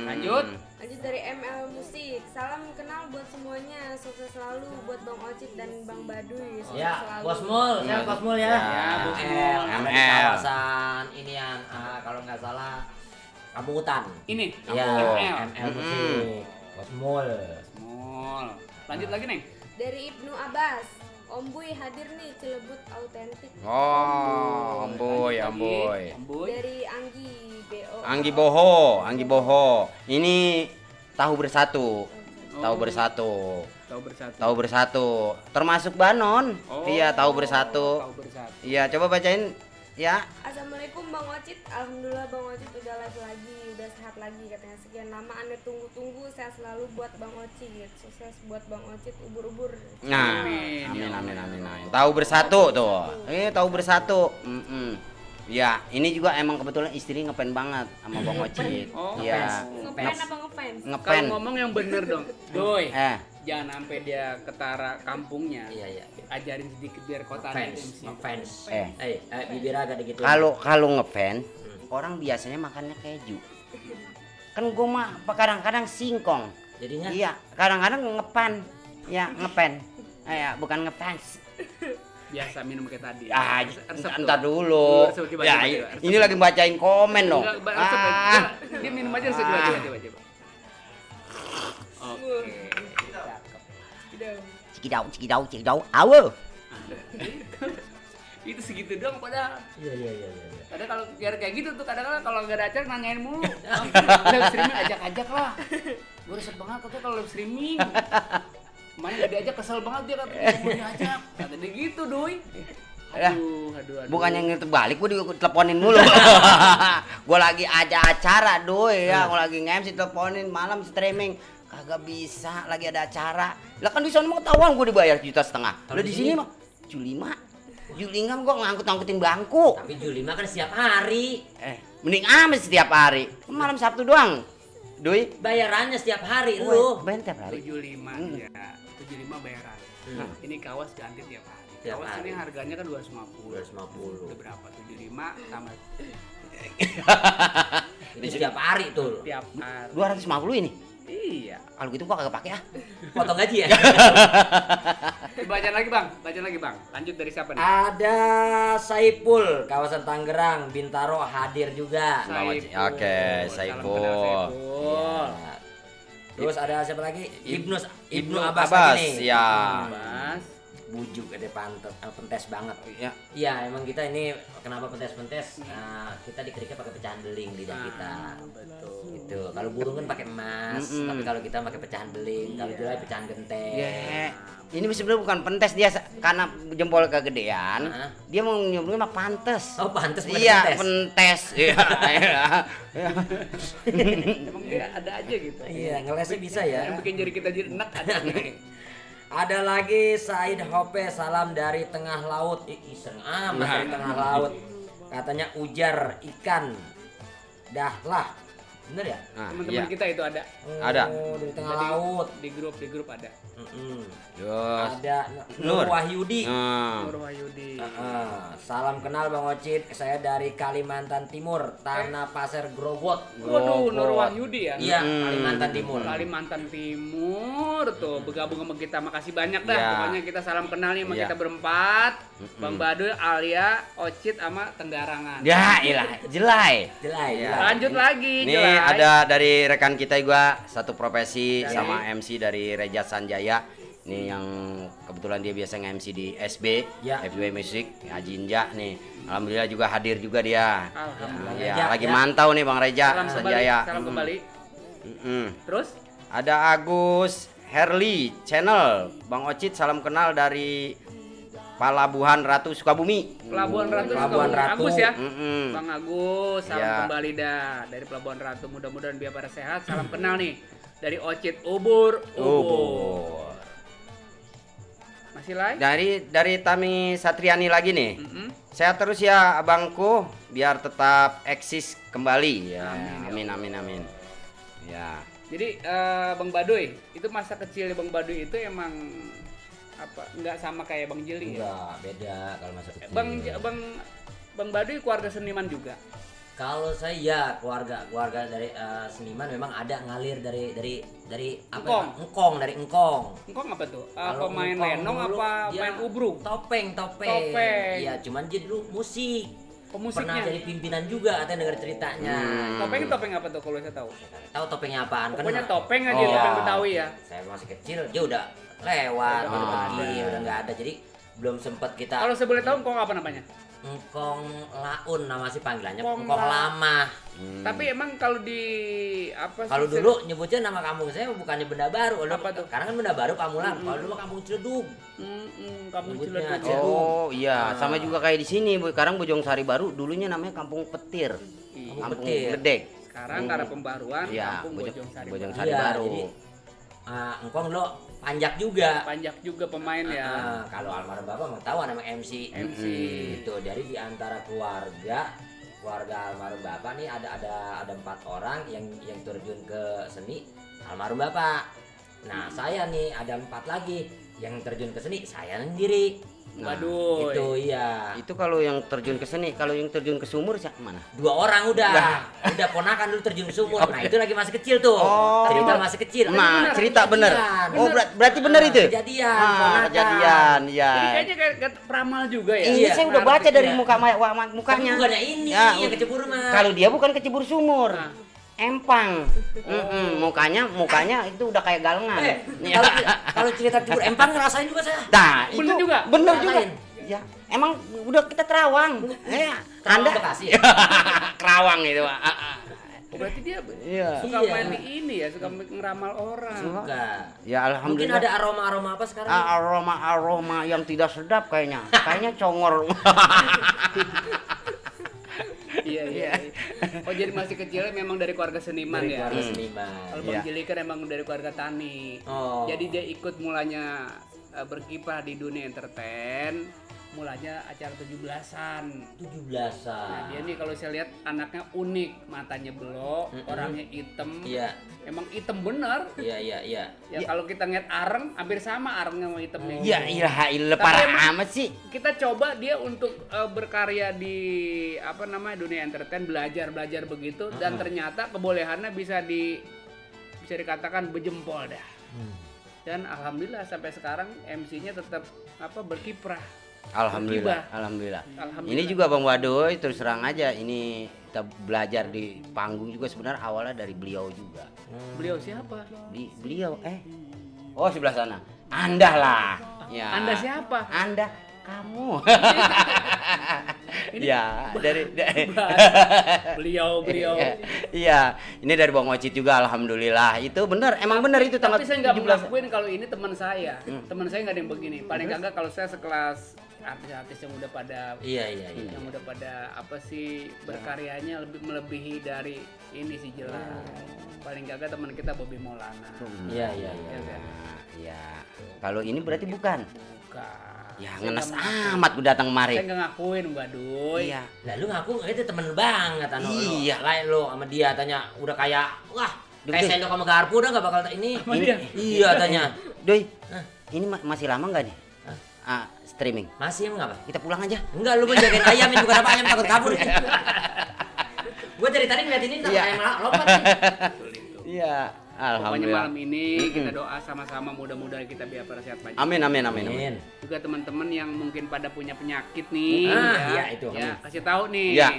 Lanjut. Lanjut dari ML Musik, salam kenal buat semuanya, sukses selalu buat Bang Ocit dan Bang Baduy, sukses Ya, selalu. Bos Mul, Ya. Bos Mul ya. Ya, Bos Mul. ML, ada di ML. kawasan ini yang kalau nggak salah Kampung Hutan. Ini. Iya, ML. ML Musik. Bos Mul. Small. Lanjut lagi, Neng. Dari Ibnu Abbas, Om Buy hadir nih, Cilebut autentik. Oh, Amboy, Lanjut lagi. Amboy. Amboy. Dari Anggi BO. Anggi Boho. Ini tahu bersatu. Tahu Oh. bersatu. Tahu bersatu. Tahu bersatu. Termasuk Banon. Oh. Iya, tahu bersatu. Tahu bersatu. Iya, coba bacain ya. Assalamualaikum Bang Ocit, alhamdulillah Bang Ocit udah live lagi, udah sehat lagi katanya. Sekian lama Anda tunggu-tunggu, sehat selalu buat Bang Ocit. Sukses buat Bang Ocit, ubur-ubur. Nah, Amin. amin. Tahu bersatu tuh. Tahu bersatu. Ya, ini juga emang kebetulan istri ngepen banget sama Bang Ocit. Oh, Iya. Ngefans apa ngefans? Kalau Ngepen. ngomong yang bener dong. Doi. Eh, Jangan sampai dia ketara kampungnya. Iya, iya. Ajarin sedikit biar kota Fans. Eh. Bibir agak dikit. kalau ngefan, orang biasanya makannya keju. Kan gua mah kadang-kadang singkong. Jadinya Iya, kadang-kadang ngepan. Ya, ngepen. Ya, bukan ngefans. Biasa minum kayak tadi. Ah, Resep tuh. entar dulu. Resep, coba, Ya, coba. ini lagi bacain komen dong. Enggak, resep aja. Dia minum aja resep coba. Oke. Cikidau. Awe. Itu segitu doang padahal. Iya. Kadang kalau kayak gitu tuh kadang-kadang kalau nggak ada acara nanyain mulu. Live streaming ajak lah. Gue resep banget kok kalau live streaming. Kemarin nggak diajak kesel banget dia katanya mau diajak. Kata dia gitu doi. Aduh. Bukannya ngerti balik, gue diteleponin mulu. Gue lagi ada acara doi ya, gue lagi nge-MC teleponin malam streaming. Kagak bisa, lagi ada acara. Lah kan di sana mau ketahuan gue dibayar 1,5 juta. Lah di sini mah Juli nggak gue ngangkut-ngangkutin bangku. Tapi Juli mah kan setiap hari. Mending amat setiap hari. Malam Sabtu doang. Doi, Bayarannya setiap hari lu. bayar tiap hari. 75 ya. 75 bayaran. Nah, ini kawas ganti tiap hari. Tiap Kawas hari. ini harganya kan 250. 250. Itu berapa? 75 tambah Ini setiap hari tuh. tiap hari. 250 ini. Iya. Kalau gitu gua kagak pakai ah. Potong gaji ya. Baca lagi bang. Lanjut dari siapa nih? Ada Saipul, kawasan Tangerang, Bintaro hadir juga. Oke, Salam Saiful. kenal Saiful. Ya. Terus ada siapa lagi? Ibnu Abbas, lagi nih. ya. Mas. Bujuk ada pentes banget. Ya. Iya, emang kita ini kenapa pentes? Nah, kita dikeriknya pakai pecahan beling lidah kita. Betul. Gitu. Kalau burung kan pakai emas, tapi kalau kita pakai pecahan beling, kalau jelai pecahan genteng. Ya. Ini sebenarnya bukan pentes dia karena jempol kegedean. Heeh. Dia mau nyebutnya mah pantes. Oh, pantes bukan Iya, pentes. pentes. Iya. Emang dia ada aja gitu. Iya, ngelesnya bisa ya. Yang bikin jari kita jadi enak ada nih. Ada lagi Said Hope, salam dari tengah laut. Iseng amat dari tengah laut. Katanya ujar ikan. Dah lah. Bener ya? Nah, Teman-teman iya. kita itu ada. Ada. Oh, dari tengah Jadi, laut. Di grup ada. Terus Ada Nur Wahyudi. nah, Nur Wahyudi. Salam kenal Bang Ocit, saya dari Kalimantan Timur, Tanah Pasir Grogot. Waduh, Nur Grogot. Wahyudi ya. Iya, Kalimantan Timur. Kalimantan Timur tuh bergabung sama kita, makasih banyak dah. Iya. Pokoknya kita salam kenal nih sama Iya. kita berempat, Bang Baduy, Alia, Ocit sama Tenggarangan. ya ilah, jelai. Jelai, Iya. jelai. Lanjut lagi, Nih Jelai. ada dari rekan kita juga satu profesi Dari? sama MC dari Reja Sanjaya. Nih yang kebetulan dia biasa nge-MC di SB, Ya. FB Music, Ajinja nih. Alhamdulillah juga hadir juga dia. Alhamdulillah. Ya, Reja, lagi ya. mantau nih Bang Reja Salam kembali, Sanjaya. salam kembali. Terus Ada Agus Herli Channel, Bang Ocit salam kenal dari Palabuhan Ratu Sukabumi. Pelabuhan Ratu, Pelabuhan Sukabumi. Ratu. Agus ya. Mm-mm. Bang Agus, salam Iya. kembali dah dari Pelabuhan Ratu. Mudah-mudahan biar pada sehat. Salam kenal nih dari Ocit Ubur. Oh, Masih live? dari Tami Satriani lagi nih. Mm-mm. Sehat terus ya abangku, biar tetap eksis kembali ya. Amin, Amin. Ya. Jadi Bang Baduy, itu masa kecil Bang Baduy itu emang apa? Nggak sama kayak Bang Jeli ya? Enggak, beda kalau masa kecil. Bang Baduy keluarga seniman juga. Kalau saya ya keluarga dari seniman memang ada ngalir dari apa? Engkong. Ya? Engkong, dari engkong. Engkong apa tuh? Kalau Pemain engkong lenong dulu, apa dia main ubruk? Topeng. Topeng. Iya, cuman dia dulu musik. Pernah Pemusiknya. jadi pimpinan juga, katanya denger ceritanya. Topeng apa tuh kalau saya tahu? Tahu topengnya apaan? Pokoknya Kan topeng aja, Oh. topeng Betawi ya. saya masih kecil, dia udah lewat, Udah udah nggak pergi, ada. udah nggak ada. Jadi belum sempat kita Kalau saya boleh tahu Engkong apa namanya? engkong laun nama sih panggilannya, Engkong engkong lama. Tapi emang kalau di apa sih? Kalau dulu nyebutnya nama kampung saya bukannya Benda Baru. Apa tuh? Sekarang kan Benda Baru Pamulang. Kalau dulu Kampung Ciledug. Kampung Nyebutnya Ciledug. Ciledug. Oh iya, sama juga kayak di sini. Sekarang Bojong Sari Baru, dulunya namanya Kampung Petir. Iya. Kampung Petir. Gledek. Sekarang karena pembaruan Iya, Kampung Bojong Sari. Bojong Baru. Sari Iya, Baru. jadi, engkong dulu panjak juga. Panjak juga pemain ya. Kalau almarhum bapak mau tahu nama MC. MC. Itu dari di antara keluarga almarhum bapak nih ada 4 orang yang terjun ke seni almarhum bapak. Nah saya nih ada 4 lagi yang terjun ke seni saya sendiri. Waduh. Itu iya. Itu kalau yang terjun ke seni, kalau yang terjun ke sumur siapa mana? 2 orang udah ponakan dulu terjun ke sumur. Nah itu lagi masih kecil tuh. Oh. Cerita masih kecil. Nah, Bener, cerita bener. kejadian. Oh, berarti bener itu? Kejadian. Ah, ponakan. kejadian, ya. Jadi kayaknya kayak peramal juga ya. Ini Iya, saya udah ngarep baca itu dari ya. Tapi mukanya. bukannya ini Ya, yang kecebur mah. Kalau dia bukan kecebur sumur. Nah. Empang. Mukanya itu udah kayak galengan. Ya. Kalau cerita cebur empang ngerasain juga saya. Nah, Bener itu juga? Bener juga. Rasain. Ya, emang udah kita terawang. Terawang Anda Bekasi. kerawang itu, Pak. Oh, berarti dia Iya. suka Iya. main di ini ya, suka ngeramal orang. Enggak. Ya Mungkin alhamdulillah. ada aroma-aroma apa sekarang? Aroma yang tidak sedap kayaknya. Kayaknya congor. Iya. Oh jadi masih kecilnya memang dari keluarga seniman Dari ya. keluarga seniman. Kalau Bang Iya. Jeli kan emang dari keluarga tani. Oh. Jadi dia ikut mulanya berkiprah di dunia entertain. Mulanya acara 17-an. 17-an. Nah, dia nih kalau saya lihat anaknya unik, matanya belok, orangnya hitam. Iya. Emang hitam bener. Iya. Ya kalau kita ngeliat Areng, hampir sama Arengnya sama hitamnya. Ya ilah Tapi parah emang- amat sih. Kita coba dia untuk berkarya di apa namanya dunia entertain, belajar begitu dan ternyata kebolehannya bisa dikatakan berjempol dah. Dan alhamdulillah sampai sekarang MC-nya tetap berkiprah. Alhamdulillah. Alhamdulillah. Ini juga Bang Baduy terus terang aja ini kita belajar di panggung juga sebenarnya awalnya dari beliau juga. Beliau siapa? Beliau oh sebelah sana. Anda lah. Ya. Anda siapa? Anda kamu. Ini Ya, dari beliau. Iya, ini dari Bang Ocit juga alhamdulillah. Itu benar, emang benar itu tanggal Tapi saya nggak 17. mengakuin kalau ini teman saya. Teman saya nggak ada yang begini. Paling kagak kalau saya sekelas artis-artis yang udah pada Iya. yang udah pada apa sih berkaryanya lebih melebihi dari ini sih jelas. Paling kagak teman kita Bobby Maulana. Iya. Ya kan? Iya. Kalau ini berarti bukan. Bukan. Ya Saya ngenes nggak ngakuin. amat gue datang Saya kemari. nggak ngakuin Mbak Doi. Iya. Lah lu ngaku itu temen lu banget anu. Iya. Lain lu sama dia tanya udah kayak wah kayak Doi. sendok sama garpu udah enggak bakal ini. Sama dia? Iya tanya. Doi, Hah? ini masih lama nggak nih? Hah? Streaming. Masih emang apa? Kita pulang aja. Enggak, lu mau jagain ayam ini bukan apa ayam takut kabur. Gua dari tadi ngeliat ini takut Iya. ayam lompat nih. Betul itu. Iya. Pokoknya Alhamdulillah. malam ini kita doa sama-sama mudah-mudahan kita biar sehat panjang. Amin amin amin. amin. Amin. Juga teman-teman yang mungkin pada punya penyakit nih, Iya, itu. Ya, kasih tahu nih. Iya.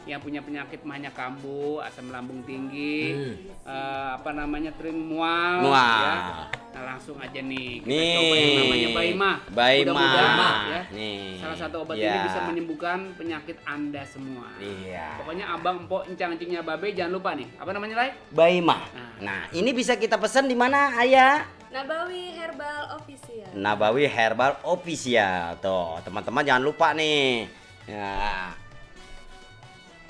Yang punya penyakit mahnya kambuh, asam lambung tinggi, Hmm. apa namanya tering mual, Mual. ya. Nah langsung aja nih kita Nih. coba yang namanya Baima. Baima. Mudah-mudahan, ya. Nih. Salah satu obat Iya. ini bisa menyembuhkan penyakit Anda semua. Iya. Pokoknya abang, empok, encang-encingnya babe jangan lupa nih. Apa namanya, Lai? Baima. Nah, ini bisa kita pesan di mana, Ayah? Nabawi Herbal Official. Nabawi Herbal Official. Tuh, teman-teman jangan lupa nih. Ya.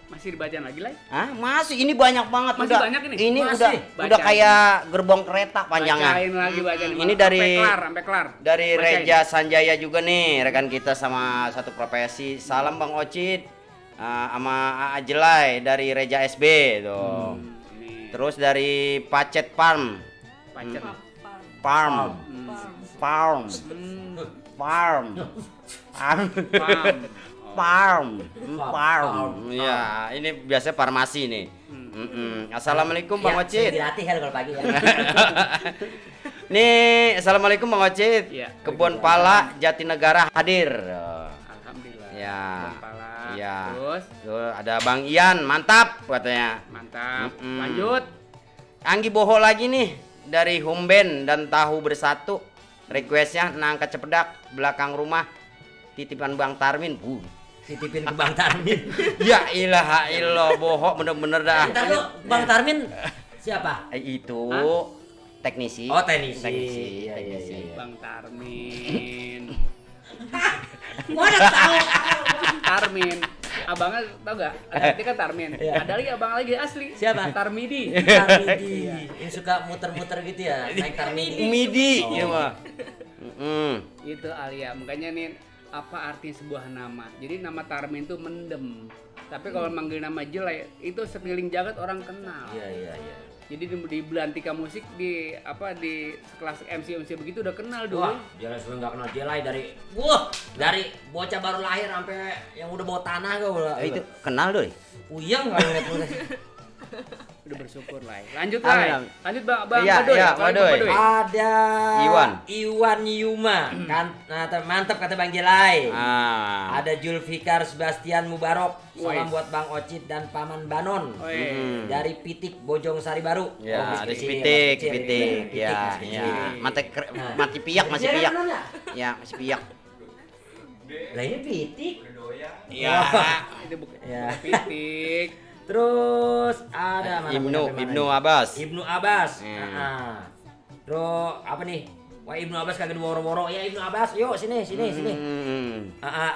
Masih dibacaan lagi, Lai? Hah, masih ini banyak banget Masih udah. banyak ini? Ini Masih. udah Bacain. kayak gerbong kereta panjangnya. Bacain lagi, bacain. Ini dari sampai kelar. dari Bacain. Reja Sanjaya juga nih, rekan kita sama satu profesi. Salam Bang Ocit sama Aa Jelai dari Reja SB tuh. Ini Terus dari Pacet Farm. pacet. Farm. Farm. Farm. Farm. Pam. Farm. Farm. Farm. Ya, ini biasanya farmasi nih. Assalamualaikum Bang Ya, Ocit. dilatih hel kalau pagi ya. Nih, assalamualaikum Bang Ocit. Iya. Kebun Pala Jatinegara hadir. Alhamdulillah. Ya. Kepala. Iya. Terus Tuh, ada Bang Ian, mantap katanya. mantap. Mm-mm. Lanjut. Anggi Boho lagi nih dari Humben dan Tahu Bersatu. Requestnya nangka cepedak belakang rumah titipan Bang Tarmin. Titipin ke Bang Tarmin. Ya ilaha illallah, Boho bener-bener dah. Entar lu Bang Tarmin siapa? Itu teknisi. Oh, teknisi. Teknisi. Iya, iya, teknisi. iya. Bang Tarmin. Gua udah tahu. Tarmin. Abangnya tau gak? Ada kan Tarmin. Iya. Ada lagi abang lagi asli. Siapa? Tarmidi. Tarmidi. Yang suka muter-muter gitu ya, naik Tarmidi. Midi, Oh. ya mah. Itu Alia. Makanya nih apa arti sebuah nama? Jadi nama Tarmin itu mendem. Tapi kalau manggil nama jelek itu sekeliling jagat orang kenal. Iya, iya, iya. Jadi di Belantika Musik di kelas MC begitu udah kenal dulu. Wah, Jelai sudah nggak kenal Jelai dari bocah baru lahir sampai yang udah bawa tanah gua. Itu kenal doi. Puyeng kalau ngeliat lu. Udah bersyukur lah. Lanjut Amin, lah. amin. Lanjut Bang Iya, Badoy. iya, Kalau Badoy. Badoy. Ada Iwan Yuma kan, nah, mantap kata Bang Jelai. Ada Ada Julfikar Sebastian Mubarok. Salam Wes. buat Bang Ocit dan Paman Banon. Oi. Dari Pitik Bojong Sari Baru. ya, masih ada kecil, pitik, masih kecil, pitik, Pitik, ya, masih ya, kecil. mati piyak, masih Iya, piyak, bener nggak? ya, masih piyak, Lah ini Pitik. ya, Itu bukan Ya. pitik. Terus ada mana? Ibnu Abbas, Ibnu Abbas. Hmm. Terus apa nih? Wah, Ibnu Abbas kagak woro-woro. Ya Ibnu Abbas, yuk sini.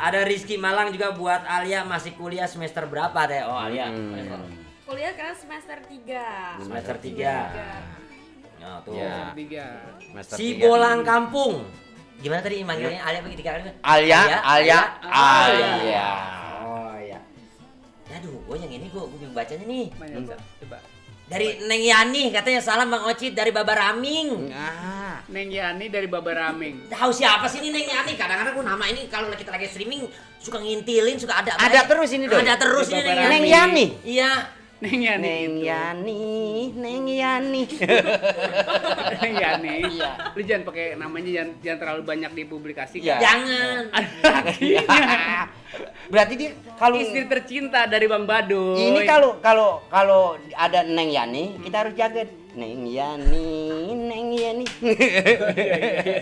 Ada Rizky Malang juga buat Alia masih kuliah semester berapa deh? Oh, Alia. Kuliah kan semester 3. Semester 3. Nah, tuh. Ya. Tiga. Master Si 3. Bolang Kampung. Gimana tadi manggilnya? Alia bagi 3 kali? Alia. Oh iya. Aduh, gue yang ini gue bingung bacanya nih. Mana coba. Dari Neng Yani katanya salam Bang Ocit dari Baba Raming. Ah, Neng Yani dari Babaraming. Tahu siapa sih ini Neng Yani? Kadang-kadang gue nama ini kalau kita lagi streaming suka ngintilin, suka ada. Ada terus ini, Doi. Ada terus ini Neng Yani. Neng Yani. Iya. Neng Yani. Neng itu. Yani, Neng Yani. Neng Yani. Lu jangan pakai namanya jangan terlalu banyak dipublikasikan. Iya. Jangan. Artinya Berarti dia kalau istri tercinta dari Bang Badoy. ini kalau ada Neng Yani, kita harus jaga Neng Yani, Neng Yani.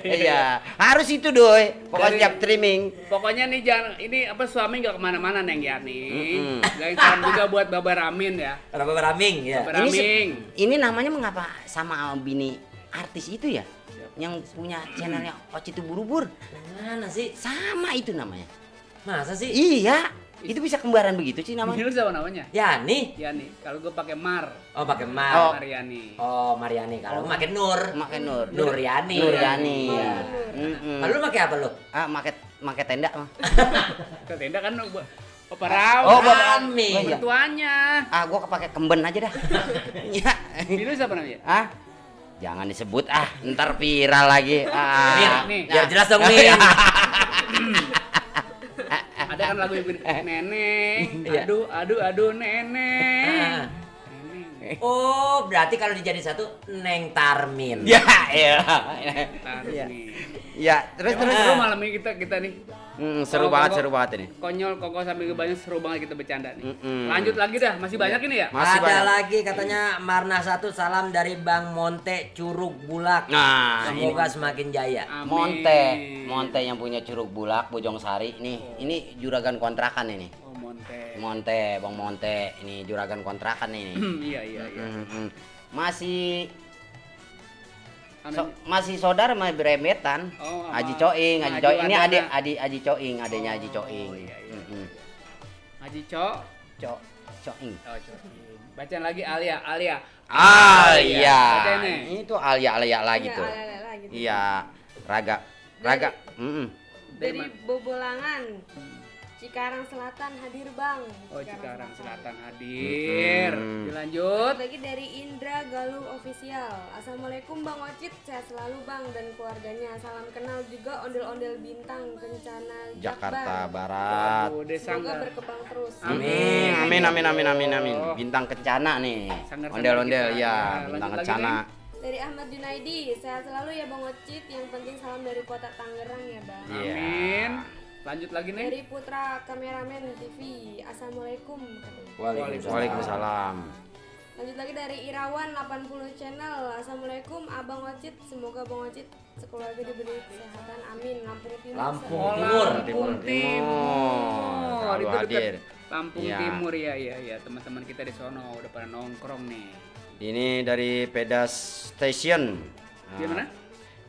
Iya, harus itu Doi. Pokoknya Dari- tiap streaming. Pokoknya nih jangan ini apa suami nggak kemana-mana Neng Yani. Mm-mm. Dan salam juga buat Babaramin ya. Ada Baba Raming ya. Babaraming. Ini namanya mengapa sama bini artis itu ya? Yang punya channelnya Ocit Ubur-ubur. Mana sih? Sama itu namanya. Masa sih? Iya, itu bisa kembaran begitu sih namanya. Ini lu siapa namanya? Yani. Yani. Kalau gue pakai Mar. Oh, pakai Oh. Mar. Mariani. Oh, Mariani. Kalau makin Nur. Makai Nur. Nuryani. Nuryani. Iya. Mm-mm. Kalau lu pakai apa lu? Maket pakai tenda mah. Ke tenda kan Bapak Raw. Oh, Bapak Rame. Oh, iya. Mertuanya. Ah, gua pakai kemben aja dah. Iya. Bilu siapa namanya? Ah, jangan disebut ntar viral lagi. Nih. Biar jelas dong nih. Ada kan lagu yang nenek, Iya. aduh nenek. Nenek. Oh, berarti kalau dijadiin satu Neng Tarmin. Ya, iya. Taruh Iya. nih. Ya, terus Emang seru malam ini kita nih. seru banget ini. Konyol, Koko sambil banyak seru banget kita bercanda nih. Mm-mm. Lanjut lagi dah, masih banyak ini ya? Masih Ada banyak. lagi katanya Marna 1 salam dari Bang Monte Curug Bulak. Nah, Semoga semakin jaya. Amin. Monte yang punya Curug Bulak, Bojong Sari nih. Ini juragan kontrakan ini. Oh, Monte. Bang Monte, ini juragan kontrakan ini. Iya. Masih Anu- masih saudara sama beremetan. Oh, sama Haji Coing. Haji Ini Wardana. adik Haji Coing, adanya Haji Coing. Oh, iya. Mm-mm. Haji Cok. Coing. Oh, Cok. Bacaan lagi Alia. Iya. Bacain nih. Itu Alia lagi Iya, tuh. ala-ala gitu. Iya, Raga. Dari Bobolangan, Cikarang Selatan hadir Bang. Oh, Cikarang Selatan hadir. Dilanjut. Lagi dari Indra Galuh Official. Assalamualaikum Bang Ocit, sehat selalu Bang dan keluarganya. Salam kenal juga ondel-ondel bintang Kencana Jakarta Jakbar. Barat. Oh, Desa Semoga Sanggar. berkembang terus. Amin. Bintang kencana nih. Sanggar-sanggar Ondel-ondel kita. ya, Ya, bintang lanjut lagi, kencana. Dari Ahmad Junaidi, sehat selalu ya Bang Ocit. Yang penting salam dari kota Tangerang ya Bang. Iya. Amin. Lanjut lagi nih. Dari Putra Kameramen TV, Assalamualaikum katanya. Waalaikumsalam. Lanjut lagi dari Irawan 80 Channel. Assalamualaikum Abang Ocit, semoga Bang Ocit sekeluarga diberi kesehatan. Amin. Lampung Timur. Lampung. Oh, Timur. Lampung Timur. Selalu Itu dekat hadir. Lampung Iya. Timur ya. Teman-teman kita di sono udah pada nongkrong nih. Ini dari Pedas Station. Gimana?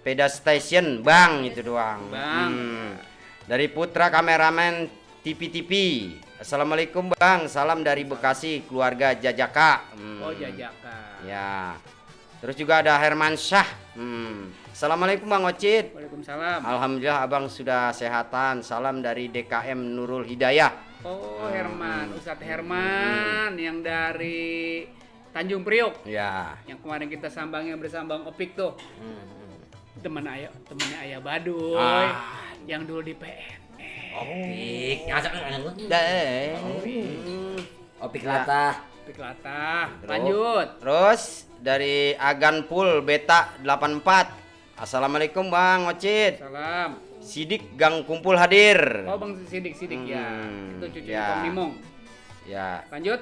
Pedas Station, Bang, itu doang. Bang. Dari Putra Kameramen TV. Assalamualaikum Bang, salam dari Bekasi, keluarga Jajaka. Oh, Jajaka. Ya. Terus juga ada Herman Syah. Assalamualaikum Bang Ocit. Waalaikumsalam. Alhamdulillah Abang sudah sehatan. Salam dari DKM Nurul Hidayah. Oh, Herman, Ustadz Herman yang dari Tanjung Priok. Ya. Yang kemarin kita sambangnya bersama Bang Opik tuh. Temennya Ayah Baduy. Yang dulu di PN. Opik. Ngajak Opik Ya. latah. Opik Latah. Lanjut. Terus dari Agan Pul Beta 84. Assalamualaikum Bang Ocit. Salam. Sidik Gang Kumpul hadir. Oh, Bang Sidik ya. Itu cucu Ya. Tom Nimong. Ya. Lanjut.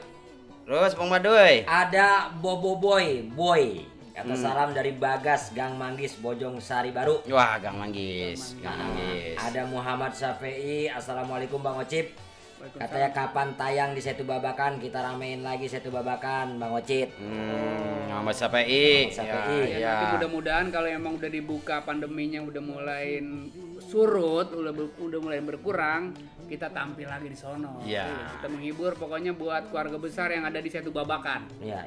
Terus Bang Baduy. Ada Bobo Boy. Kata salam dari Bagas Gang Manggis Bojong Sari Baru. Wah, Gang Manggis. Ada Muhammad Syafi'i. Assalamualaikum Bang Ocit. Waalaikumsalam. Katanya kapan tayang di Setu Babakan, kita ramein lagi Setu Babakan Bang Ocit. Muhammad Syafi'i. Syafi'i. Ya, nanti mudah-mudahan kalau emang udah dibuka pandeminya udah mulai surut, udah mulai berkurang, kita tampil lagi di sono. Iya. Kita menghibur pokoknya buat keluarga besar yang ada di Setu Babakan. Iya.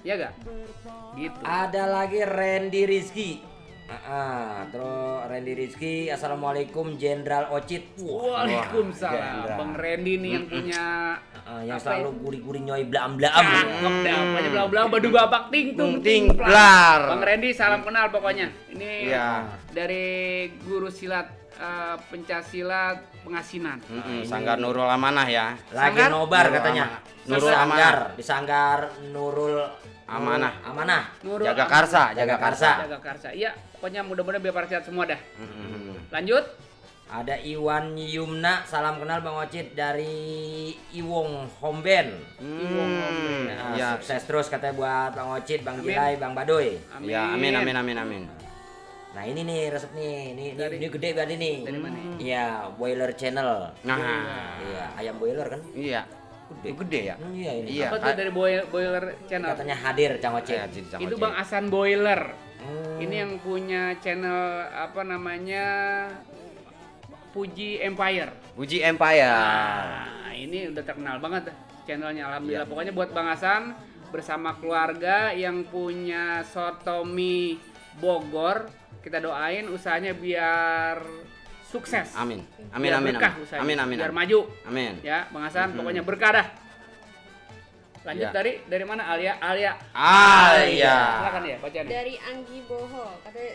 Ya gak? Gitu. Ada lagi Randy Rizky. Terus Randy Rizky, Assalamualaikum Jenderal Ocit. Waalaikumsalam. Jenderal. Bang Randy nih yang punya Yang apa selalu ya? guri-guri nyoy blam-blam. Cakep dah, pokoknya belau-belau badu babak ting tung ting Ting, plang. blar. Bang Randy salam kenal pokoknya. Ini Iya. dari guru silat pencaksilat pengasinan. Sanggar Nurul Amanah ya. Lagi Sanggar? nobar Nurul katanya. Amanah. Nurul Amanah. Di Sanggar Nurul Amanah. Amanah. Nurul Jaga Amanah. Karsa, Jaga Jaga Karsa. Karsa. Jaga Karsa. Iya, pokoknya mudah-mudahan biar sehat semua dah. Lanjut. Ada Iwan Yumna, salam kenal Bang Ocit dari Iwong Homben. Ya. Sukses terus katanya buat Bang Ocit, Bang Amin. Jilai, Bang Badoy. Amin. Ya, amin. Nah ini nih resep nih, Dari- ini gede berarti nih. Dari mana? Iya, Boiler Channel. Nah, Iya, ayam boiler kan? iya. Gede ya? Iya ini. Iya. Apa tuh dari Boiler Channel? Katanya hadir Cang Ocit. Ya, jadi sama Itu Cik. Bang Asan Boiler. Hmm. Ini yang punya channel apa namanya? Puji Empire. Puji Empire. Nah, ini udah terkenal banget channelnya alhamdulillah. Pokoknya buat Bang Hasan bersama keluarga yang punya soto mie Bogor, kita doain usahanya biar sukses. Amin. Biar berkah usahanya. Amin. Biar maju. Amin. Ya, Bang Hasan, pokoknya berkah dah. Lanjut Ya. dari mana Alia? Alia. Silakan ya, baca nih. Dari Anggi Boho, katanya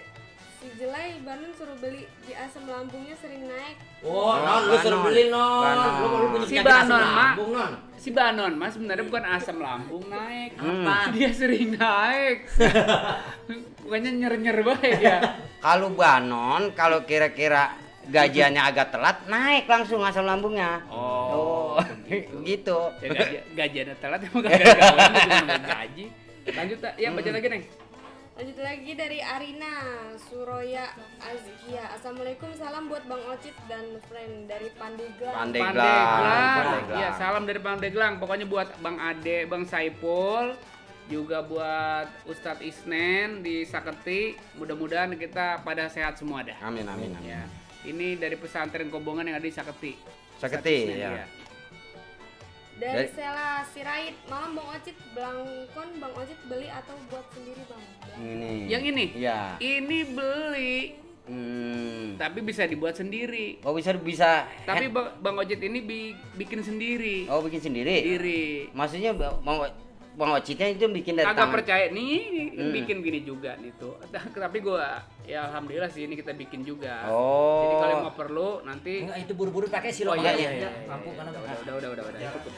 si Jelai Bandung suruh beli di asam lambungnya sering naik. Oh, non, lu suruh beli non. Banon. Lu punya Si penyakit asam Banon, Mak. lambung, non. Si Banon Mas sebenarnya bukan asam lambung naik. Apa? Dia sering naik. Bukannya nyer-nyer bae dia. Kalau Banon, kalau kira-kira gajiannya agak telat, naik langsung asam lambungnya. Oh, gitu. Ya gajiannya telat emang kagak gawean cuma gaji. Lanjut tak? Ya baca lagi, Neng. Lanjut lagi dari Arina Suroya Azkia. Assalamualaikum, salam buat Bang Ocit dan friend dari Pandeglang. Pandeglang. Iya, salam dari Pandeglang. Pokoknya buat Bang Ade, Bang Saipul, juga buat Ustadz Isnen di Saketi. Mudah-mudahan kita pada sehat semua dah. Amin. Ya. Ini dari pesantren Kobongan yang ada di Saketi. Saketi, Ustadz Isnen, ya. iya. Dari Sela Sirait, malam Bang Ocit belangkon Bang Ocit beli atau buat sendiri Bang? Ini. Yang ini? Iya. Ini beli, tapi bisa dibuat sendiri. Oh, bisa. Tapi Bang Ocit ini bikin sendiri. Oh, bikin sendiri. Maksudnya Bang Ocitnya itu bikin dari Kagak tangan. percaya nih bikin gini juga nih tuh. Tapi gua ya alhamdulillah sih ini kita bikin juga. Oh. Jadi kalau mau perlu nanti Enggak, itu buru-buru pakai silok. Oh, iya, aja. iya. Lampu karena udah cukup.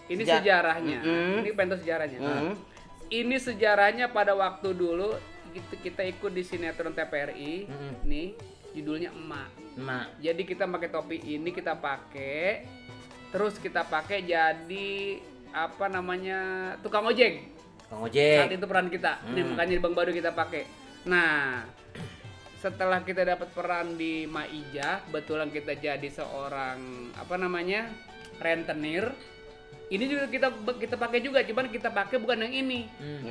Ini Seja- sejarahnya. Mm-mm. Ini pentas sejarahnya. Mm. Ini sejarahnya pada waktu dulu kita ikut di sinetron TVRI. Nih judulnya Emak. Emak. Jadi kita pakai topi ini kita pakai, terus kita pakai jadi apa namanya tukang ojek. Kang Saat Ojek. itu peran kita. Nih makanya di Bang Badu kita pakai. Nah, setelah kita dapat peran di Maijah, kebetulan kita jadi seorang apa namanya rentenir. Ini juga kita pakai juga, cuman kita pakai bukan yang ini,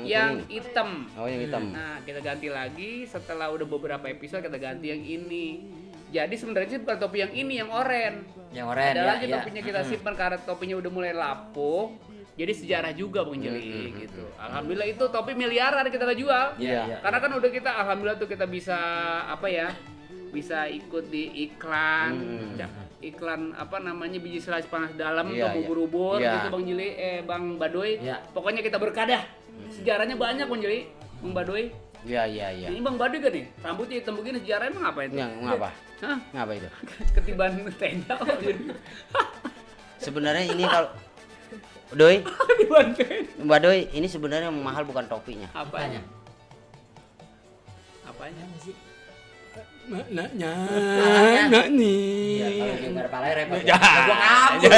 yang hitam. Oh, yang hitam. Nah, kita ganti lagi setelah udah beberapa episode kita ganti yang ini. Jadi sebenarnya sih bukan topi yang ini, yang oranye. Yang oranye, Ada ya, lagi ya. topinya kita simpan karena topinya udah mulai lapuk. Jadi sejarah juga Bang Jeli gitu. Alhamdulillah itu topi miliaran kita nggak jual. Iya. Karena kan udah kita alhamdulillah tuh kita bisa apa ya? Bisa ikut di iklan. Iklan apa namanya biji selas panas dalam Iya, untuk ubur-ubur iya. gitu Bang Jeli Bang Badoy. Iya. Pokoknya kita berkadah. Sejarahnya banyak Bang Jeli. Bang Badoy. Iya. Ini Bang Badoy kan nih, rambutnya hitam begini sejarahnya emang apa itu? Ngapa? Hah? Ngapa itu? Ketiban tenda Bang Jeli. Sebenarnya ini kalau Doi, Ketiban tenda. Mbak Doi, ini sebenarnya yang mahal bukan topinya. Apanya? Apanya? Iya, kalau dia nggak ada palanya repot. Ya. Gua kabur.